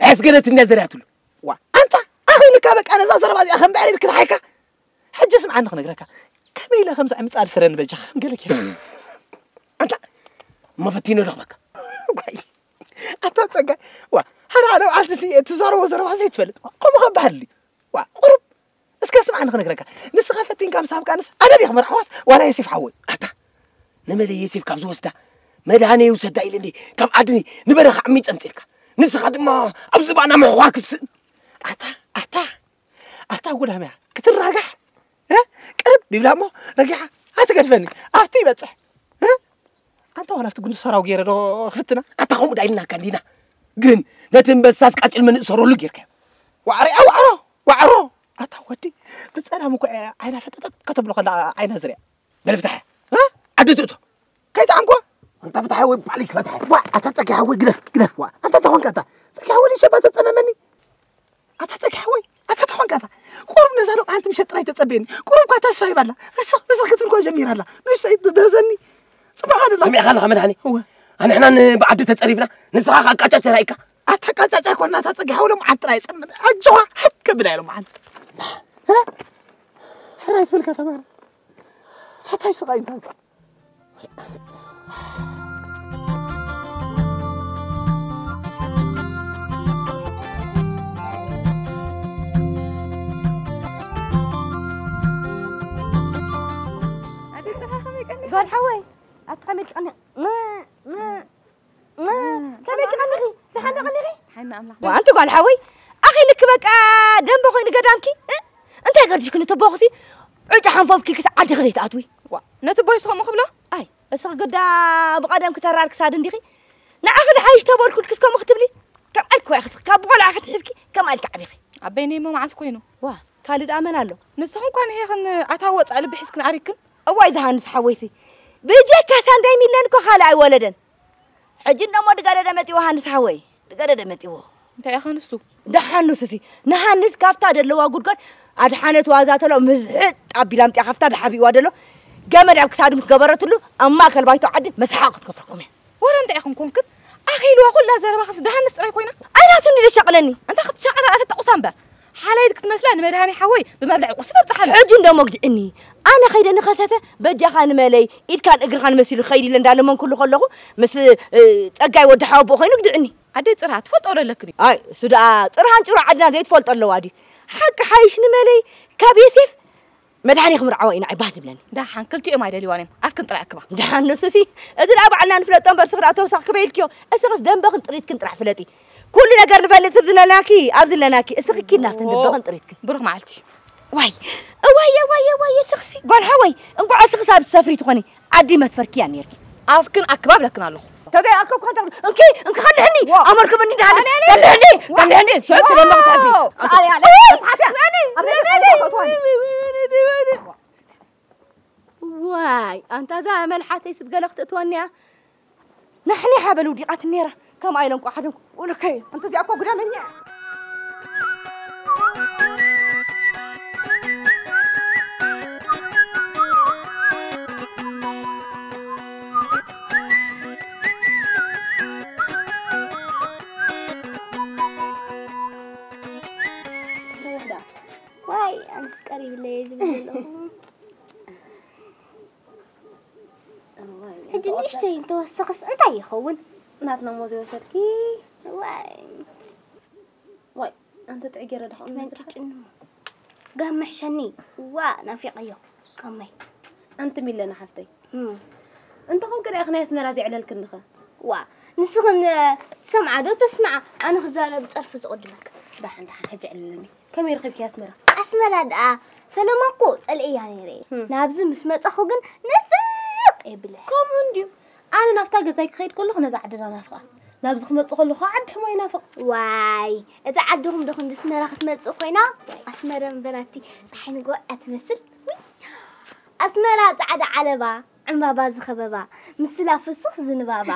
ኣስገደትንያ ዘርያትሉ። ዋ፣ ኣንታ ኣኺልካ በቃ ነዛ ዘረባ እዚኣ ከም ብዕሬድ ክትሓይካ። ሕጂ ስምዓኒ ክነግረካ። ከመይ ኢለ ከምዚ ምጻድ ፍረ ንበጃ ከም ገለ ጌር። ኣንታ መፈቲኖ ደኽበካ። ጓይ። ኣታ ጸጋይ፣ ዋ፣ ሓደ ሓደ መዓልቲ ሲ እትዛረቦ ዘረባ ዘይትፈልጥ። ዋ፣ ከምኡ ከበሃል ድዩ? ዋ፣ ቁሩብ እስከ ስምዓኒ ክነግረካ። ንስኻ ፈቲንካ ምስ ሃብካንስ ኣነ ድየ ክመርዓዋስ ዋላ የሲፍ ሓወይ? ኣታ ንመለይ የሲፍ ካብ ዝወስዳ መድሃኔ ይውሰዳ ኢለ እንዴ ካብ ዓዲ ንበረኻ ዓሚጸ ኣምጺእልካ። ንስኻ ድማ ኣብዚ ባና ምሕኳር ክትስእን። ኣታ፣ ኣታ፣ ኣታ ጉዳምያ ክትራጋሕ፣ እ? ቅርብ ይብላ እሞ ረጊሓ ኣይትገድፈኒ። ኣብቲ ይበጽሕ። እ? ኣንታ ዋላ ኣብቲ ጉንዲ ሰራው ገይረ ዶ ክፍትና? ኣታ ከምኡ ዳ ኢልናካ እንዲና። ግን ነቲ እምበሳስ ቃጭል መንእሰረሉ ጌርካዮ። ዋዕሮ፣ ዋዕሮ፣ ዋዕሮ። ኣታ ወዲ ብጸላም እኮ ዓይና ፈጠጠጥ ከተብሎ ከላ ዓይና ዝርያ። በል ፍታሕ። እ? ዓዲ ትእቶ። ከይትዓንኮ። ኣንታ ፍታሕ ወይ ባዕሊ ክፈትሕ። ዋ፣ ኣታ ጸጊ ሓወይ ግደፍ፣ ግደፍ። ዋ፣ ኣንታ ተኾንካ ኣታ ጸጊ ሓወይ ሸባ ተጸመመኒ። ኣታ ጸጊ ሓወይ፣ ኣታ ተኾንካ ኣታ። ቁሩብ ነዛ ሎቕዓንቲ ምሸት ጥራይ ተጸበየኒ። ቁሩብ እኳ ተስፋ ይባላ። ፍስኽ ፍስኽ ክትብል እኳ ጀሚራላ። ንእሽተይ ደርዘኒ። ጽቡቕ ኣለላ። ሰሚዕካ ኣለኻ መድሃኒ? እወ። ኣንሕና ንብዓዲ ተጸሪፍና፣ ንስኻ ከኣ ቃጫጭ ተራኢካ። ኣታ ቃጫጭ ኣይኮና፣ ኣታ ጸጊ ሓወይ ሎምዓንቲ ጥራይ ጸመኒ። ኣጆኻ፣ ሕት ከብላ እየ ሎምዓንቲ። እ? ሕራይ ትብልካ ተማሪ። ፈታይ ስቓይ እንታንሳ። ጓል ሓወይ፣ ኣቲ ከመይ ትቀኒ? ም፣ ም፣ ም፣ ከመይ ትቀኒኺ? ደሓን ዶ ቀኒኺ? ሓይና ኣምላኽ። ዋ፣ ኣንቲ ጓል ሓወይ፣ ኣኺ ልክ በቃ ደንበ ኮይኑ ገዳምኪ፣ እ? እንታይ ገዲሽክኒ ትቦኽሲ? ዕጫ ሓንፎፍኪ ክስ ዓዲ ክደይ ትኣትዊ? ዋ፣ ነቲ ቦይስ ከምኡ ክብሎ? ኣይ፣ እስኺ ግዳ ብቐደም ክተራር ክሳድ እንዲኺ? ንዓኺ ድሓይሽ ተበልኩልክስ ከምኡ ክትብሊ? ከም ኣልክ ወይ ኣኽስኽ፣ ካብ ብቖልዓ ክትሕዝኪ፣ ከም ኣልክ ዓቢኺ። ኣበይነይ እሞ መዓስ ኮይኑ? ዋ፣ ካልእ ደኣ መን ኣሎ? ንስኽን እኳ ንሄኽን ኣታ ወጻእ ልቢ ሒዝክን ኣሪክን? እዋይ ዝሃንስ ሓወይቲ፣ ብጀካ ሳንዳይ ሚለን እኮ ካልእ ኣይወለደን። ሕጂ እነሞ ድገደደ መጺዎ ሃንስ ሓወይ፣ ድገደደ መጺዎ። እንታይ ኢኻ ንሱ? ደሓን ንሱሲ፣ ንሃንስ ካብታ ደለዋ ጉድጓድ ኣድሓነት ዋዛ ተሎ ምዝሕጥ ኣቢላ ኣምጢኣ ካብታ ድሓቢእዋ ደሎ ገመድ ኣብ ክሳዱ ምስ ገበረትሉ ኣብ ማእከል ባይቶ ዓዲ መስሓቕ ክትከፍለኩም እያ። ወረ እንታይ ኢኹም ኮንክን? ኣኺልዋ ኩላ ዘረባኽስ ደሃንስ ጥራይ ኮይና? ኣይናቱ እንዲ ዘሻቕለኒ። እንታይ ክትሻቐላ ኣተጠቑሳ እምበር። ሓላይት ክትመስላ ንመድሃኒ ሓወይ ብመብልዒ ቁርሲ ተብጽሓሉ። ሕጂ እንዶ መግድዕኒ። ኣነ ኸይደ ንኸሰተ በጃኻ ንመለይ ኢድካን እግርኻን መሲሉ ኸይድ ኢለ እንዳለመንኩሉ ከለኹ ምስ፣ እ፣ ጸጋይ ወዲ ሓወቦ ኾይኑ ግድዕኒ። ኣደይ ጽርሃ ትፈልጦ ዶ ኣለክን እዩ? ኣይ፣ እሱ ደኣ ጽርሃን ጭራ ዓድና ዘይትፈልጦ ኣለዋ ድዩ? ሓቂ ሓይሽ ንመለይ ካብ የሴፍ መድሃኒ ክምርዓዋ ኢና ኣይባህ ድብለኒ። ደሓን ክልቲኦም ኣይደልይዋን እዮም። ኣፍክን ጥራይ ኣክባ። ደሓን ንሱሲ፣ እዚ ደኣ ባዕልና ንፍለጦ እምበር፣ እስኺ ደኣ ተወሳኺ ክበይ ኢልክዮ። እስኽስ ደንበኽን ጥሪትክን ጥራሕ ፍለጢ። ኩሉ ነገር ንፈልጥ ስብ ዝለናኪ፣ ኣብ ዝለናኪ። እስኺ ኪድ ናብቲ ደንበኽን ጥሪትክን። ብሩኽ መዓልቲ። ዋይ፣ እዋየ፣ ዋየ፣ ዋየ፣ እስኽሲ፣ ጓል ሓወይ፣ እንቋዕ እስኽስ ኣብ ሰፍሪ ትኾኒ። ዓዲ መስፈርኪ እያ ነይርኪ። ኣፍክን ኣክባ ብለክን ኣለኹ። ተገይ ኣከ እኮ እንተ-፣ እንኪ፣ እንኪ ከልሕኒ፣ ዋ። ኣመልክምኒ ደሃኒ፣ ዋኔ፣ ከልሕኒ፣ ዋኔ፣ ከልሕኒ፣ ሽዑ ዋኔ፣ ትደመቕ ትሓቲ። ዋኔ፣ ኣንተ-፣ ዋኔ፣ ዋኔ፣ ዋኔ፣ ዋኔ፣ ዋኔ። ዋይ፣ ኣንታ እዛ መልሓሰይ ስብ ገለ ክትእትወኒ እያ። ናሕኒ ሓበል ውዲቓት ነይራ። ከምኣ ኢለ እንቋ ሓደ ወለከይ፣ ኣንተ እዚኣ እኮ ጉዳመኛ እያ። ዋይ፣ ኣነስ ቀሪብለይ እየ ዝብል ዘለኹ። እዋይ፣ ሕጂ ኣንተ ንእሽተይ እንተወሰኽስ እንታይ ይኸውን? ናትና እሞ ዘይወሰድኪ? ዋይ። ዋይ፣ ኣንተ ጥዑይ ገይረ ደኸም እስኪ መንጭጭኒ እሞ። ጋመ ሕሸኒ። ዋ፣ ናፊቐዮ። ጋመይ። ኣንቲ ሚለና ሓፍተይ። እም። እንተ ኾንክ ርኣኽ ናይ ኣስመራ ዘዕለልክንኸ? ዋ፣ ንስኽን ትሰምዓ ዶ ተስምዓ? ኣነ ክዛረብ ጸርፊ ዝቕድመካ። ደሓን፣ ደሓን፣ ሕጂ ዕልልኒ። ከመይ ረኺብኪ ኣስመራ? ኣስመራ ደኣ ፈለማ እኮ ጸልእያ ነይረ እየ። እም። ናብዚ ምስ መጻኹ ግን ንፍቕ የብለ። ከምኡ እንድዩ። ኣነ ናብታ ገዛይ ክኸይድ ከለኹ ነዛ ዓድና ናፍቓ። ናብዚ ክመጽእ ከለኹ ዓዲ ሕሞ ይናፍቕ። ዋይ፣ እዛ ዓድኹም ዶ ክንዲ ኣስመራ ክትመጽእ ኮይና? ኣስመራ እምበራቲ ጸሓይ ንግሆ እያ ትመስል። ውይ፣ ኣስመራ ጻዕዳ ዓለባ፣ ዕምባባ ዝኸበባ፣ ምስላ ፍስኽ ዝንባባ፣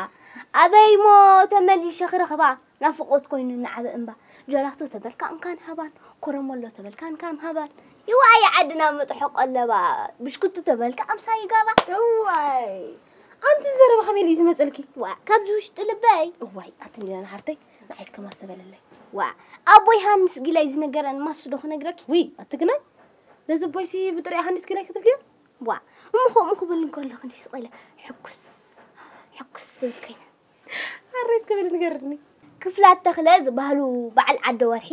ኣበይሞ ተመሊሸ ክረኽባ? ናፍቖት ኮይኑ ንዓበ እምባ። ጀላቶ ተበልካ እንካን ሃባን፣ ኮረመሎ ተበልካ እንካን ሃባን። ይዋይ ዓድና ምጥሖ ቀለባ፣ ብሽኩቲ ተበልካ ኣምሳይ ጋባ። እዋይ፣ ኣንቲ ዘረባ ከመይ ኢሉ እዩ ዝመጸልኪ? ዋ፣ ካብዚ ውሽጢ ልበይ። እዋይ፣ ኣቲ ሚላን ሓፍተይ፣ ንዓይስ ከማሰበለለይ። ዋ፣ ኣቦይ ሃንስ ጊላይ ዝነገረን ማሱ ዶ ክነግረኪ? ውይ፣ ኣቲ ግና፣ ነዚ ኣቦይሲ ብጥሪኣ ሃንስ ጊላይ ክትብልዮ? ዋ፣ እሞ ከምኡ ክብል እንከሎ ክንዲ ስቕ ኢለ ሕኩስ፣ ሕኩስ ዝብል ኮይነ። ኣረይ እስከ በሊ ንገርኒ። ክፍላት ተኽለ ዝበሃሉ በዓል ዓደ ወርሒ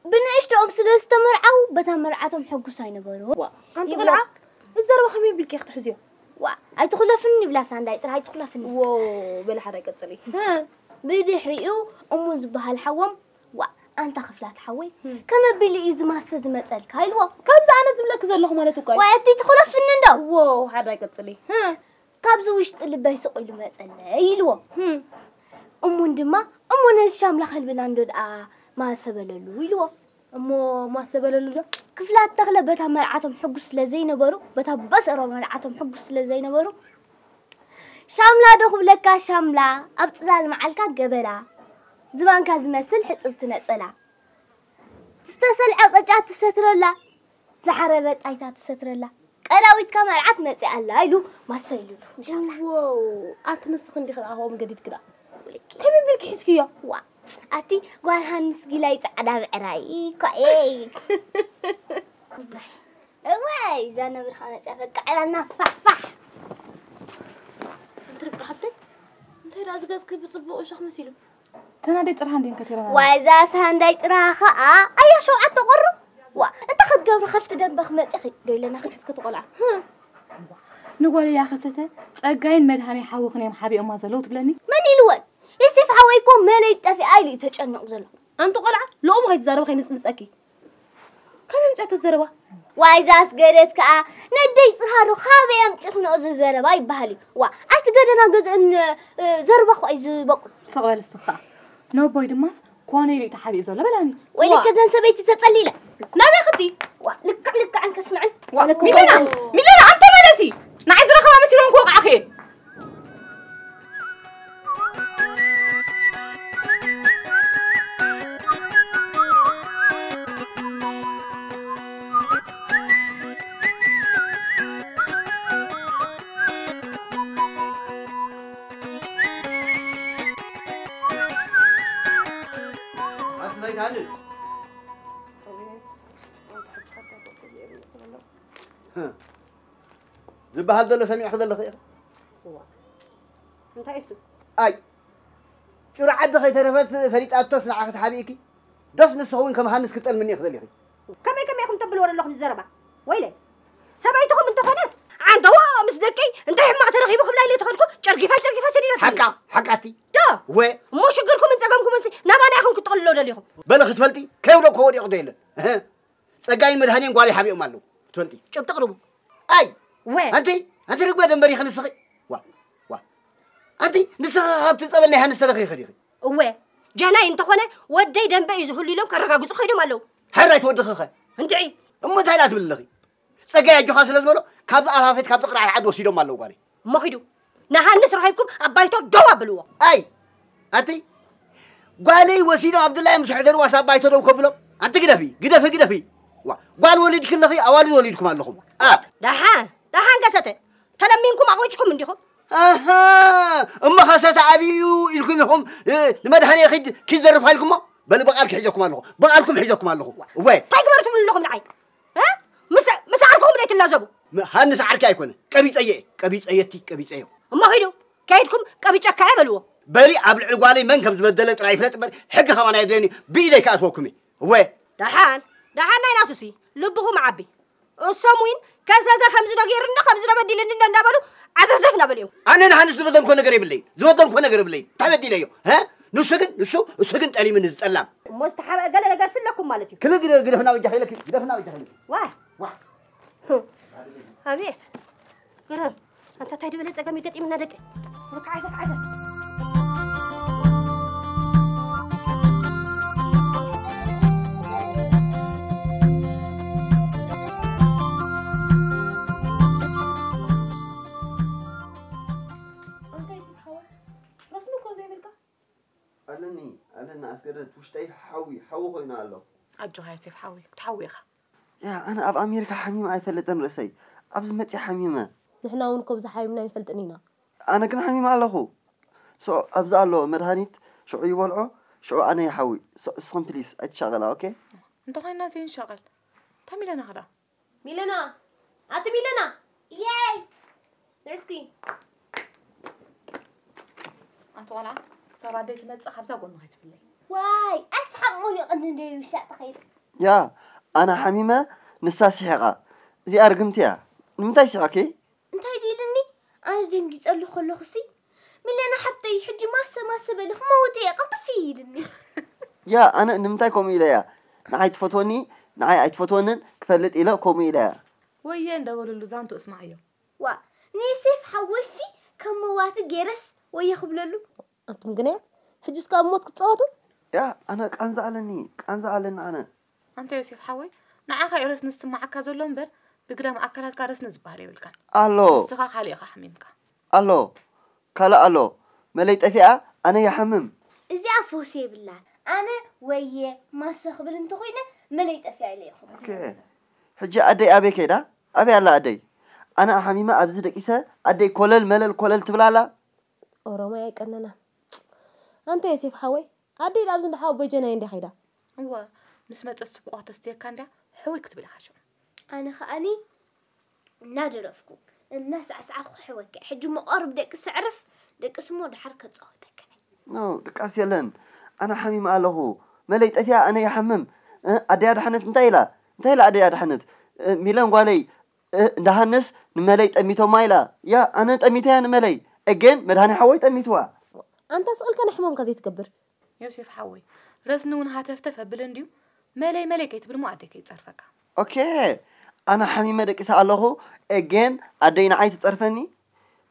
ብንእሽቶኦም ስለ ዝተመርዓው በታ መርዓቶም ሕጉስ ኣይነበሩ። ዋ፣ ኣንቲ ይብላ። ቆልዓ፣ እዚ ዘረባ ከመይ ኣቢልኪ ክትሕዝዮ? ዋ፣ ኣይትኹለፍኒ ይብላ ሳንዳይ ጥራሕ ኣይትኹለፍኒ እስከ። ዎ፣ በሊ ሓዳይ ቀጽሊ። እ፣ ብድሕሪኡ እሙን ዝበሃል ሓዎም፣ ዋ፣ ኣንታ ክፍላት ሓወይ፣ እ። ከመይ ኣቢሉ እዩ ዝማሰ ዝመጸልካ? ኢልዎ። ከምዚ ኣነ ዝብለኪ ዘለኹ ማለት እኮ እዩ። ዋ፣ እቲ ትኹለፍኒ እንዶ። ዎ፣ ሓዳይ ቀጽሊ። እ። ካብዚ ውሽጢ ልበይ ስቕ ኢሉ መጸለይ ኢልዎ። ህም። እሙን ድማ፣ እሞ ነዚ ሻምላ ከልብና እንዶ ደኣ ማሰ በለሉ ኢልዎ። እሞ ማሰ በለሉ ዶ? ክፍላት ተኽለ በታ መርዓቶም ሕጉስ ስለ ዘይነበሩ፣ በታ በሰሮ መርዓቶም ሕጉስ ስለ ዘይነበሩ፣ ሻምላ ዶ ክብለካ ሻምላ፣ ኣብ ጽላል መዓልካ ገበላ፣ ዝባንካ ዝመስል ሕጽብቲ ነጸላ፣ ዝተሰልዐ ቅጫ ትሰትረላ፣ ዝሓረረ ጣይታ ትሰትረላ፣ ቀዳዊትካ መርዓት መጺኣ ኣላ ኢሉ ማሰ ኢሉሉ። ዋው፣ ኣቲ ንስኺ እንዲኺ ደኣ ከምኦም ገዲድኪ ደኣ። ከመይ ቢልኪ ሒዝክዮ? ዋ፣ ኣቲ ጓል ሃንስ ጊላይ ጻዕዳ ብዕራይ እኳ እየ። እዋይ፣ እዛ ነብርኻ መጺኣ ፈቃዕ ኢላና ፋሕ ፋሕ። እንትርቂ ሓብተይ፣ እንታይ ደኣ እዚ ገጽኪ ብጽቡቕ እሾኽ መሲሉ? ተናደይ ጽርሃ እንዴን ከቲረና። ዋይ፣ እዛ ሳንዳይ ጽርሃ ኸኣ፣ ኣያ ሸውዓተ ቁሩ። ዋ፣ እንታይ ክትገብሪ ከፍቲ ደንበ ክመጽእኺ ዶ ኢለናኺ? እስከ ትቆልዓ። ንጓለይ ያኸሰተ፣ ጸጋይን መድሃኔ ሓውኽን እዮም ሓቢኦማ ዘለዉ ትብለኒ? መን ኢልወን? ዮሴፍ ሓወይ እኮ መለይ ጠፊኣ ኢሉ እዩ ተጨንቕ ዘሎ። ኣንቲ ቆልዓ፣ ሎሚ ከይትዛረቢ ከይንጽንጸኪ። ከመይ ኣምጺኣቶ ዘረባ? ዋይ፣ እዛ ኣስገደት ከኣ፣ ነደይ ጽርሃ ዶ ካበይ ኣምጺኽንኦ እዚ ዘረባ ይበሃል እዩ። ዋ፣ ኣቲ ገደና ገዝእን፣ እ፣ ዘረባ እኮ እዩ ዝበቁል። ስቕ በል እስኻ። ነቦይ ድማስ ኮነ ኢሉ እዩ ተሓቢኡ ዘሎ በላኒ። ወይ ዋ። ልክ እዘን ሰበይቲ ተጸሊለ። ናበይ ክቲ? ዋ፣ ልክዕ ልክዐን ከስምዐን። ዋ፣ ወለኩም ሚለና፣ ሰላም። ሚለና፣ ኣንተ መለሲ። ንዓይ ዝረኸባ መሲሎም ክወቕዓኺ እየን። ኣንቲ ዘይትሃንስ? ዝበሃል ዘሎ ሰሚዕኺ ዘለኺ ኢኺ? እዋ። እንታይ እሱ? ኣይ፣ ጭራ ዓዲ ከይተረፈት ፈሊጣቶስ ንዓኺ ትሓብእኪ? ደስ ንስኺ እውን ከም ሃንስ ክጠልምኒ ኢኺ ዘሊኺ። ከመይ ከመይ ኢኹም ተብልዎ ዘለኹም ዘረባ? ወይለይ። ሰበይትኹም እንተኾነት፣ ዓንተዎ ምስ ደቀይ እንታይ ሕማቕ ተረኺቡ ክብላ ኢለ ተኸድኩ፣ ጨርጊፋ ጨርጊፋ ሰዲዳ ሓቃ፣ ሓቃ እቲ። ዶ? ወ። እሞ ሽግርኩምን ጸገምኩምንሲ ናባና ኢኹም ክትጠቕልሎ ደሊኹም? በሊ ክትፈልጢ፣ ከይብሎ እኮ ወዲቑ ዶ የለን? እህ። ጸጋይን መድሃኔን ጓለይ ሓቢኦም ኣለዉ። ትፈልጢ? ጭብጢ ቅርቡ። ኣይ! ወ። ኣንቲ፣ ኣንቲ ርግበ ደንበሪ ኢኺ ንስኺ? ዋ፣ ዋ። ኣንቲ፣ ንስኺ ካብቲ ጸበል ናይ ሃንስ ተለኺኺ ዲኺ? እወ። ጀናይ እንተኾነ፣ ወደይ ደንበ እዩ ዝህሉ ኢሎም ከረጋግጹ ከይዶም ኣለዉ። ሕራይ ትወድኺ ኸ? እንድዒ። እሞ እንታይ ደኣ ትብሊ ኣለኺ? ጸጋይ ኣጆኻ ስለ ዝበሎ፣ ካብዚ ኣፋፌት፣ ካብዚ ቅርዓር ዓዲ ወሲዶም ኣለዉ ጓለይ። እሞ ኺዱ፣ ንሃንስ ረኺብኩም ኣብ ባይቶ ደው ኣብልዎ። ኣይ! ኣቲ ጓለይ ወሲዶም ኣብድላዮም ምስ ሕደርዋ ሳብ ባይቶ ደው ከብሎም። ኣንቲ ግደፊ፣ ግደፊ፣ ግደፊ። ዋ፣ ጓል ወሊድኪ ኣለኺ፣ ኣዋልድ ወሊድኩም ኣለኹም። ኣ። ደሓን፣ ደሓን ገሰተ። ተለሚንኩም ኣቕቢጭኩም እንዲኹም። ኣሃ፣ እሞ ከሰተ ኣብዩ ኢልኩም ኢኹም፣ እ፣ ንመድሃኔ ኪድ፣ ኪድ ዘርፍ ኢልኩሞ? በል ብቓልኪ ሒዘኩም ኣለኹ። ብቓልኩም ሒዘኩም ኣለኹ። እወ። እንታይ ግበሩ ትብሉ ኣለኹም ንዓይ? እ? ምስ፣ ምስ ዓርክኹም ደይ ትላዘቡ? ም-፣ ሃንስ ዓርከይ ኣይኮነ። ቀቢጸየ፣ ቀቢጸየቲ፣ ቀቢጸዮ። እሞ ኺዱ፣ ከይድኩም ቀቢጨካየ በልዎ። በሊ ኣብ ልዕሊ ጓለይ መን ከም ዝበደለ ጥራይ ይፍለጥ እምበር፣ ሕጊ ከማን ኣየድልየኒ፣ ብኢደይ ክኣትወኩም እየ። እወ። ደሓን፣ ደሓን ናይ ናቱሲ፣ ልብኹም ዓቢ። እሶም እውን፣ ከሰተ ከምዚ ዶ ገይሩኒ፣ ከምዚ ዶ በዲሉኒ እንዳበሉ፣ ዓዘፍዘፍ እናበሉ እዮም። ኣነ ንሃንስ ዝበደልኩዎ ነገር የብለይን፣ ዝበደልኩዎ ነገር የብለይን። እንታይ በዲለዮ? ሀ? ንሱ ግን፣ ንሱ፣ እሱ ግን ጠሊምኒ ዝጠላም። እሞ ዝተሓብአ ገለ ነገር ስለኩም ማለት እዩ። ክል ግደ-፣ ግደፍና በጃኺ ኢለኪ፣ ግደፍና በጃኺ ኢለኪ። ዋይ። ዋ። ኣቤት። ግርም። ኣንታ እንታይ ዝበለ ጸገም እዩ ገጢምና ደቂ? ተዓዘ፣ ተዓዘ። ኣለኒ ኣለኒ ኣስገደት ውሽጠይ ሓዊ ሓዊ ኮይኑ ኣሎ። ኣጆኻ ዮሴፍ ሓወይ ክትሓዊ ኢኻ። ያ ኣነ ኣብ ኣሜሪካ ሓሚመ ኣይፈልጥን ርእሰይ። ኣብዚ መፅየ ሓሚመ። ንሕና እውን ኮብዚ ሓሚምና ኣይንፈልጥን ኢና። ኣነ ግን ሓሚመ ኣለኹ። ሶ ኣብዚ ኣሎ መድሃኒት ሽዑ ይበልዖ ሽዑ ኣነ ይሓዊ። ሶ እስኽን ፕሊስ ኣይትሻቐላ ኦኬ። እንተኾይና ዘይንሻቐል። እንታይ ሚለና ኸዳ? ሚለና ኣቲ ሚለና የይ ንዕስኪ ኣንቲ ቆልዓ ክሳብ ኣደይ ትመፅእ ካብዛ ጎኒ ከይትፍለይ። ዋይ ኣስሓቕ ሙሉእ ቅድሚ ደይ ውሻ ተኸይድ ያ ኣነ ሓሚመ ንሳ ስሒቓ። እዚኣ ርግምቲ እያ። ንምንታይ ስሒቕኪ? እንታይ ድዩ ኢልኒ? ኣነ ደንጊጸሉ ከለኹሲ ሚለና ሓብተይ ሕጂ ማሰ ማሰ በሊ ክመውት እየ ቅልጥፍ እየ ኢልኒ። ያ ኣነ ንምንታይ ከምኡ ኢለ እያ? ንዓይ ትፈትወኒ ንዓይ ኣይትፈትወንን ክፈልጥ ኢለ ከምኡ ኢለ እያ። ወየ እንዳበለሉ ዛንቱ እስማዓዮ። ዋ ንዮሴፍ ሓወይሲ ከም መዋቲ ገይረስ ወየ ክብለሉ። ኣንቱም ግንያት ሕጂ እስከ ኣብ ሞት ክትጻወቱ? ያ ኣነ ቃንዛ ኣለኒ ቃንዛ ኣለኒ ኣነ። ኣንታ ዮሴፍ ሓወይ ንዓኻ እዩ ረስኒ ዝስምዓካ ዘሎ እምበር ብግዳም ኣካላትካ ረስኒ ዝበሃል የብልካን ኣሎ። ንስኻ ካሊእ ኢኻ ሓሚምካ። ኣሎ ካልእ ኣሎ መለይ ጠፊኣ ኣነ ይሓምም። እዚኣ ፈውሲ የብላን ኣነ ወየ ማሰ ክብል እንተኾይነ መለይ ጠፊኣ ኢለ ይኹም። ኦኬ ሕጂ ኣደይ ኣበይ ከይዳ ኣበይ ኣላ ኣደይ? ኣነ ሓሚመ ኣብዚ ደቂሰ ኣደይ ኮለል መለል ኮለል ትብል ኣላ። ኦሮማይ ኣይቀነናን። ኣንታ ዮሴፍ ሓወይ ኣደይ ዳብዚ እንዳ ሓወቦይ ጀናይ እንድያ ከይዳ። እወ ምስ መጸት ስብቆ ከተስትየካ እንድያ ሕውይ ክትብል ኢኻ ሽዑ። ኣነ ከኣኒ እናደረፍኩ እናሳዕሳዕኩ ክሕወካ እየ። ሕጂ እሞ ቆርብ ደቅሲ ኣዕርፍ ደቅሲ እሞ ደሓር ከጻወተካ እየ። ኖ ድቃስ የለን ኣነ ሓሚመ ኣለኹ። መለይ ጠፊኣ ኣነ ይሓምም። ኣደይ ኣድሓነት እንታይ ኢላ እንታይ ኢላ ኣደይ ኣድሓነት? ሚለን ጓለይ እንዳሃንስ ንመለይ ጠሚቶማ ኢላ። ያ ኣነ ጠሚተያ ንመለይ። Again መድሃኔ ሓወይ ጠሚትዋ። ኣንታ ስቕ ኢልካ ናይ ሕማምካ ዘይትገብር። ዮሴፍ ሓወይ ረስኒ እውን ሃተፍተፍ ኣብል እንድዩ። መለይ መለይ ከይትብል እሞ ኣደይ ከይትጸርፈካ። ኦኬ ኣነ ሓሚመ ደቂሰ ኣለኹ። Again ኣደይ ንዓይ ትጸርፈኒ።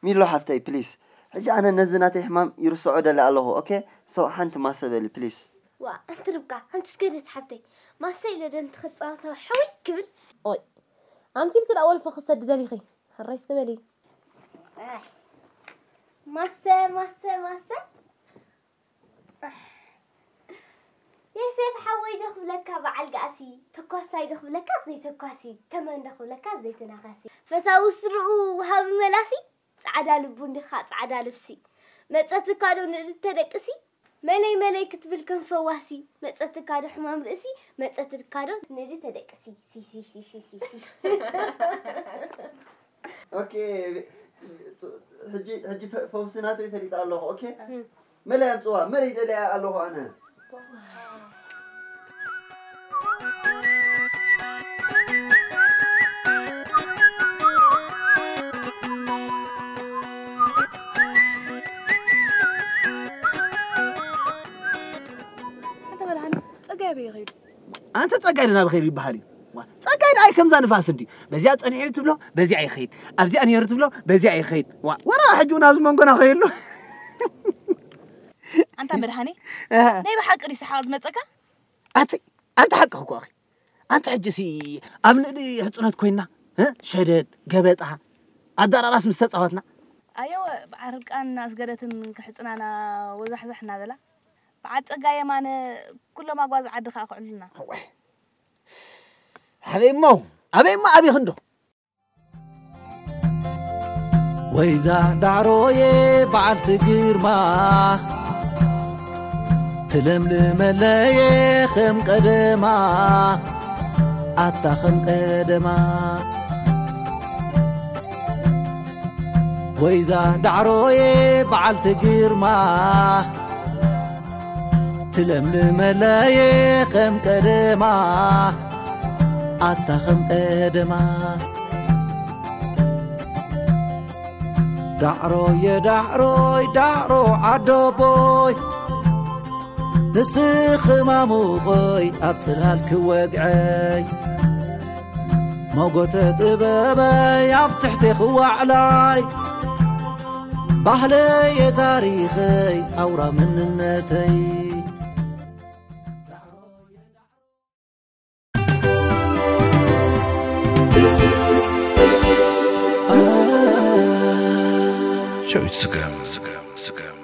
ሚሎ ሓፍተይ please ሕጂ ኣነ ነዚ ናተይ ሕማም ይርስዖ ደሊ ኣለኹ። ኦኬ so ሓንቲ ማሰ በሊ please። ዋ ኣንቲ ርብቃ ኣንቲ ስገደት ሓብተይ ማሰ ኢለ ዶ እንትኽጻወተው ሕውይ ክብል። ኦይ ኣምሲልኪ ደኣ ወልፊ ክትሰዲ ደሊኺ። ሕራይ እስኪ በሊ። ኣይ ማሰ ማሰ ማሰ ዮሴፍ ሓወይ ዶ ክብለካ በዓል ገኣሲ ተኳሳይ ዶ ክብለካ ዘይተኳሲ ተመን ዶ ክብለካ ዘይተናኻሲ ፈታዊ ስርኡ ወሃቢ መላሲ ጻዕዳ ልቡ እንዲኻ ጻዕዳ ልብሲ መጸትካ ዶ ንእድት ተደቅሲ መለይ መለይ ክትብል ከም ፈዋሲ መጸትካ ዶ ሕማም ርእሲ መጸትካ ዶ ንእድት ተደቅሲ ሲ ሲ ሲ ሲ ሲ ሲ ኦኬ ሕጂ ሕጂ ፈውሲ ናተይ ፈሊጠ ኣለኹ። ኦኬ መለይ ኣምፅዋ መለይ ደለያ ኣለኹ ኣነ። ኣንተ ጸጋይ ደና ብኸይር ይበሃል እዩ። ዋ፣ ጸጋይ ደኣይ ከምዛ ንፋስ እንዲ በዚኣ ጸኒሑ ትብሎ በዚኣ ይኸይድ፣ ኣብዚኣ ነይሩ ትብሎ በዚኣ ይኸይድ። ዋ፣ ወራ ሕጂ እውን ኣብዚ መንጎና ኸይሉ። ኣንታ መድሃኔ፣ ናይ ብሓቂ ድዩ ሰሓቕ ዝመጸካ? ኣቲ ኣንታ ሓቂ እኮ ኣኺ። ኣንታ ሕጂ ሲ ኣብ ንእዲ ሕጹነት ኮይና፣ እ? ሸደድ፣ ገበጣ፣ ኣዳራራስ ምስ ተጻወትና። ኣየወ፣ በዓል ርብቃን ኣስገደትን ክሕጽናና ወዛሕዛሕ እናበላ። በዓል ጸጋ የማነ ኩሎም ኣጓዝ ዓዲ ከኣ ክዕሉና። እዋይ ኣበይ እሞ ኣበይ እሞ ኣበይ ክንዶ ወይዛ ዳዕሮየ በዓልቲ ግርማ ትለምልመለየ ከም ቀደማ ኣታ ከም ቀደማ ወይዛ ዳዕሮየ በዓልቲ ግርማ ትለምልመለየ ከም ቀደማ ኣታ ከም ቀደማ ዳዕሮየ ዳዕሮይ ዳዕሮ ዓደቦይ ንስኺ ማሙቐይ ኣብ ጽላል ክወግዐይ ሞጎተ ጥበበይ ኣብ ትሕቴ ክዋዕላይ ባህለየ ታሪኸይ ኣውራ መንነተይ ሸዊት ስገም ስገም ስገም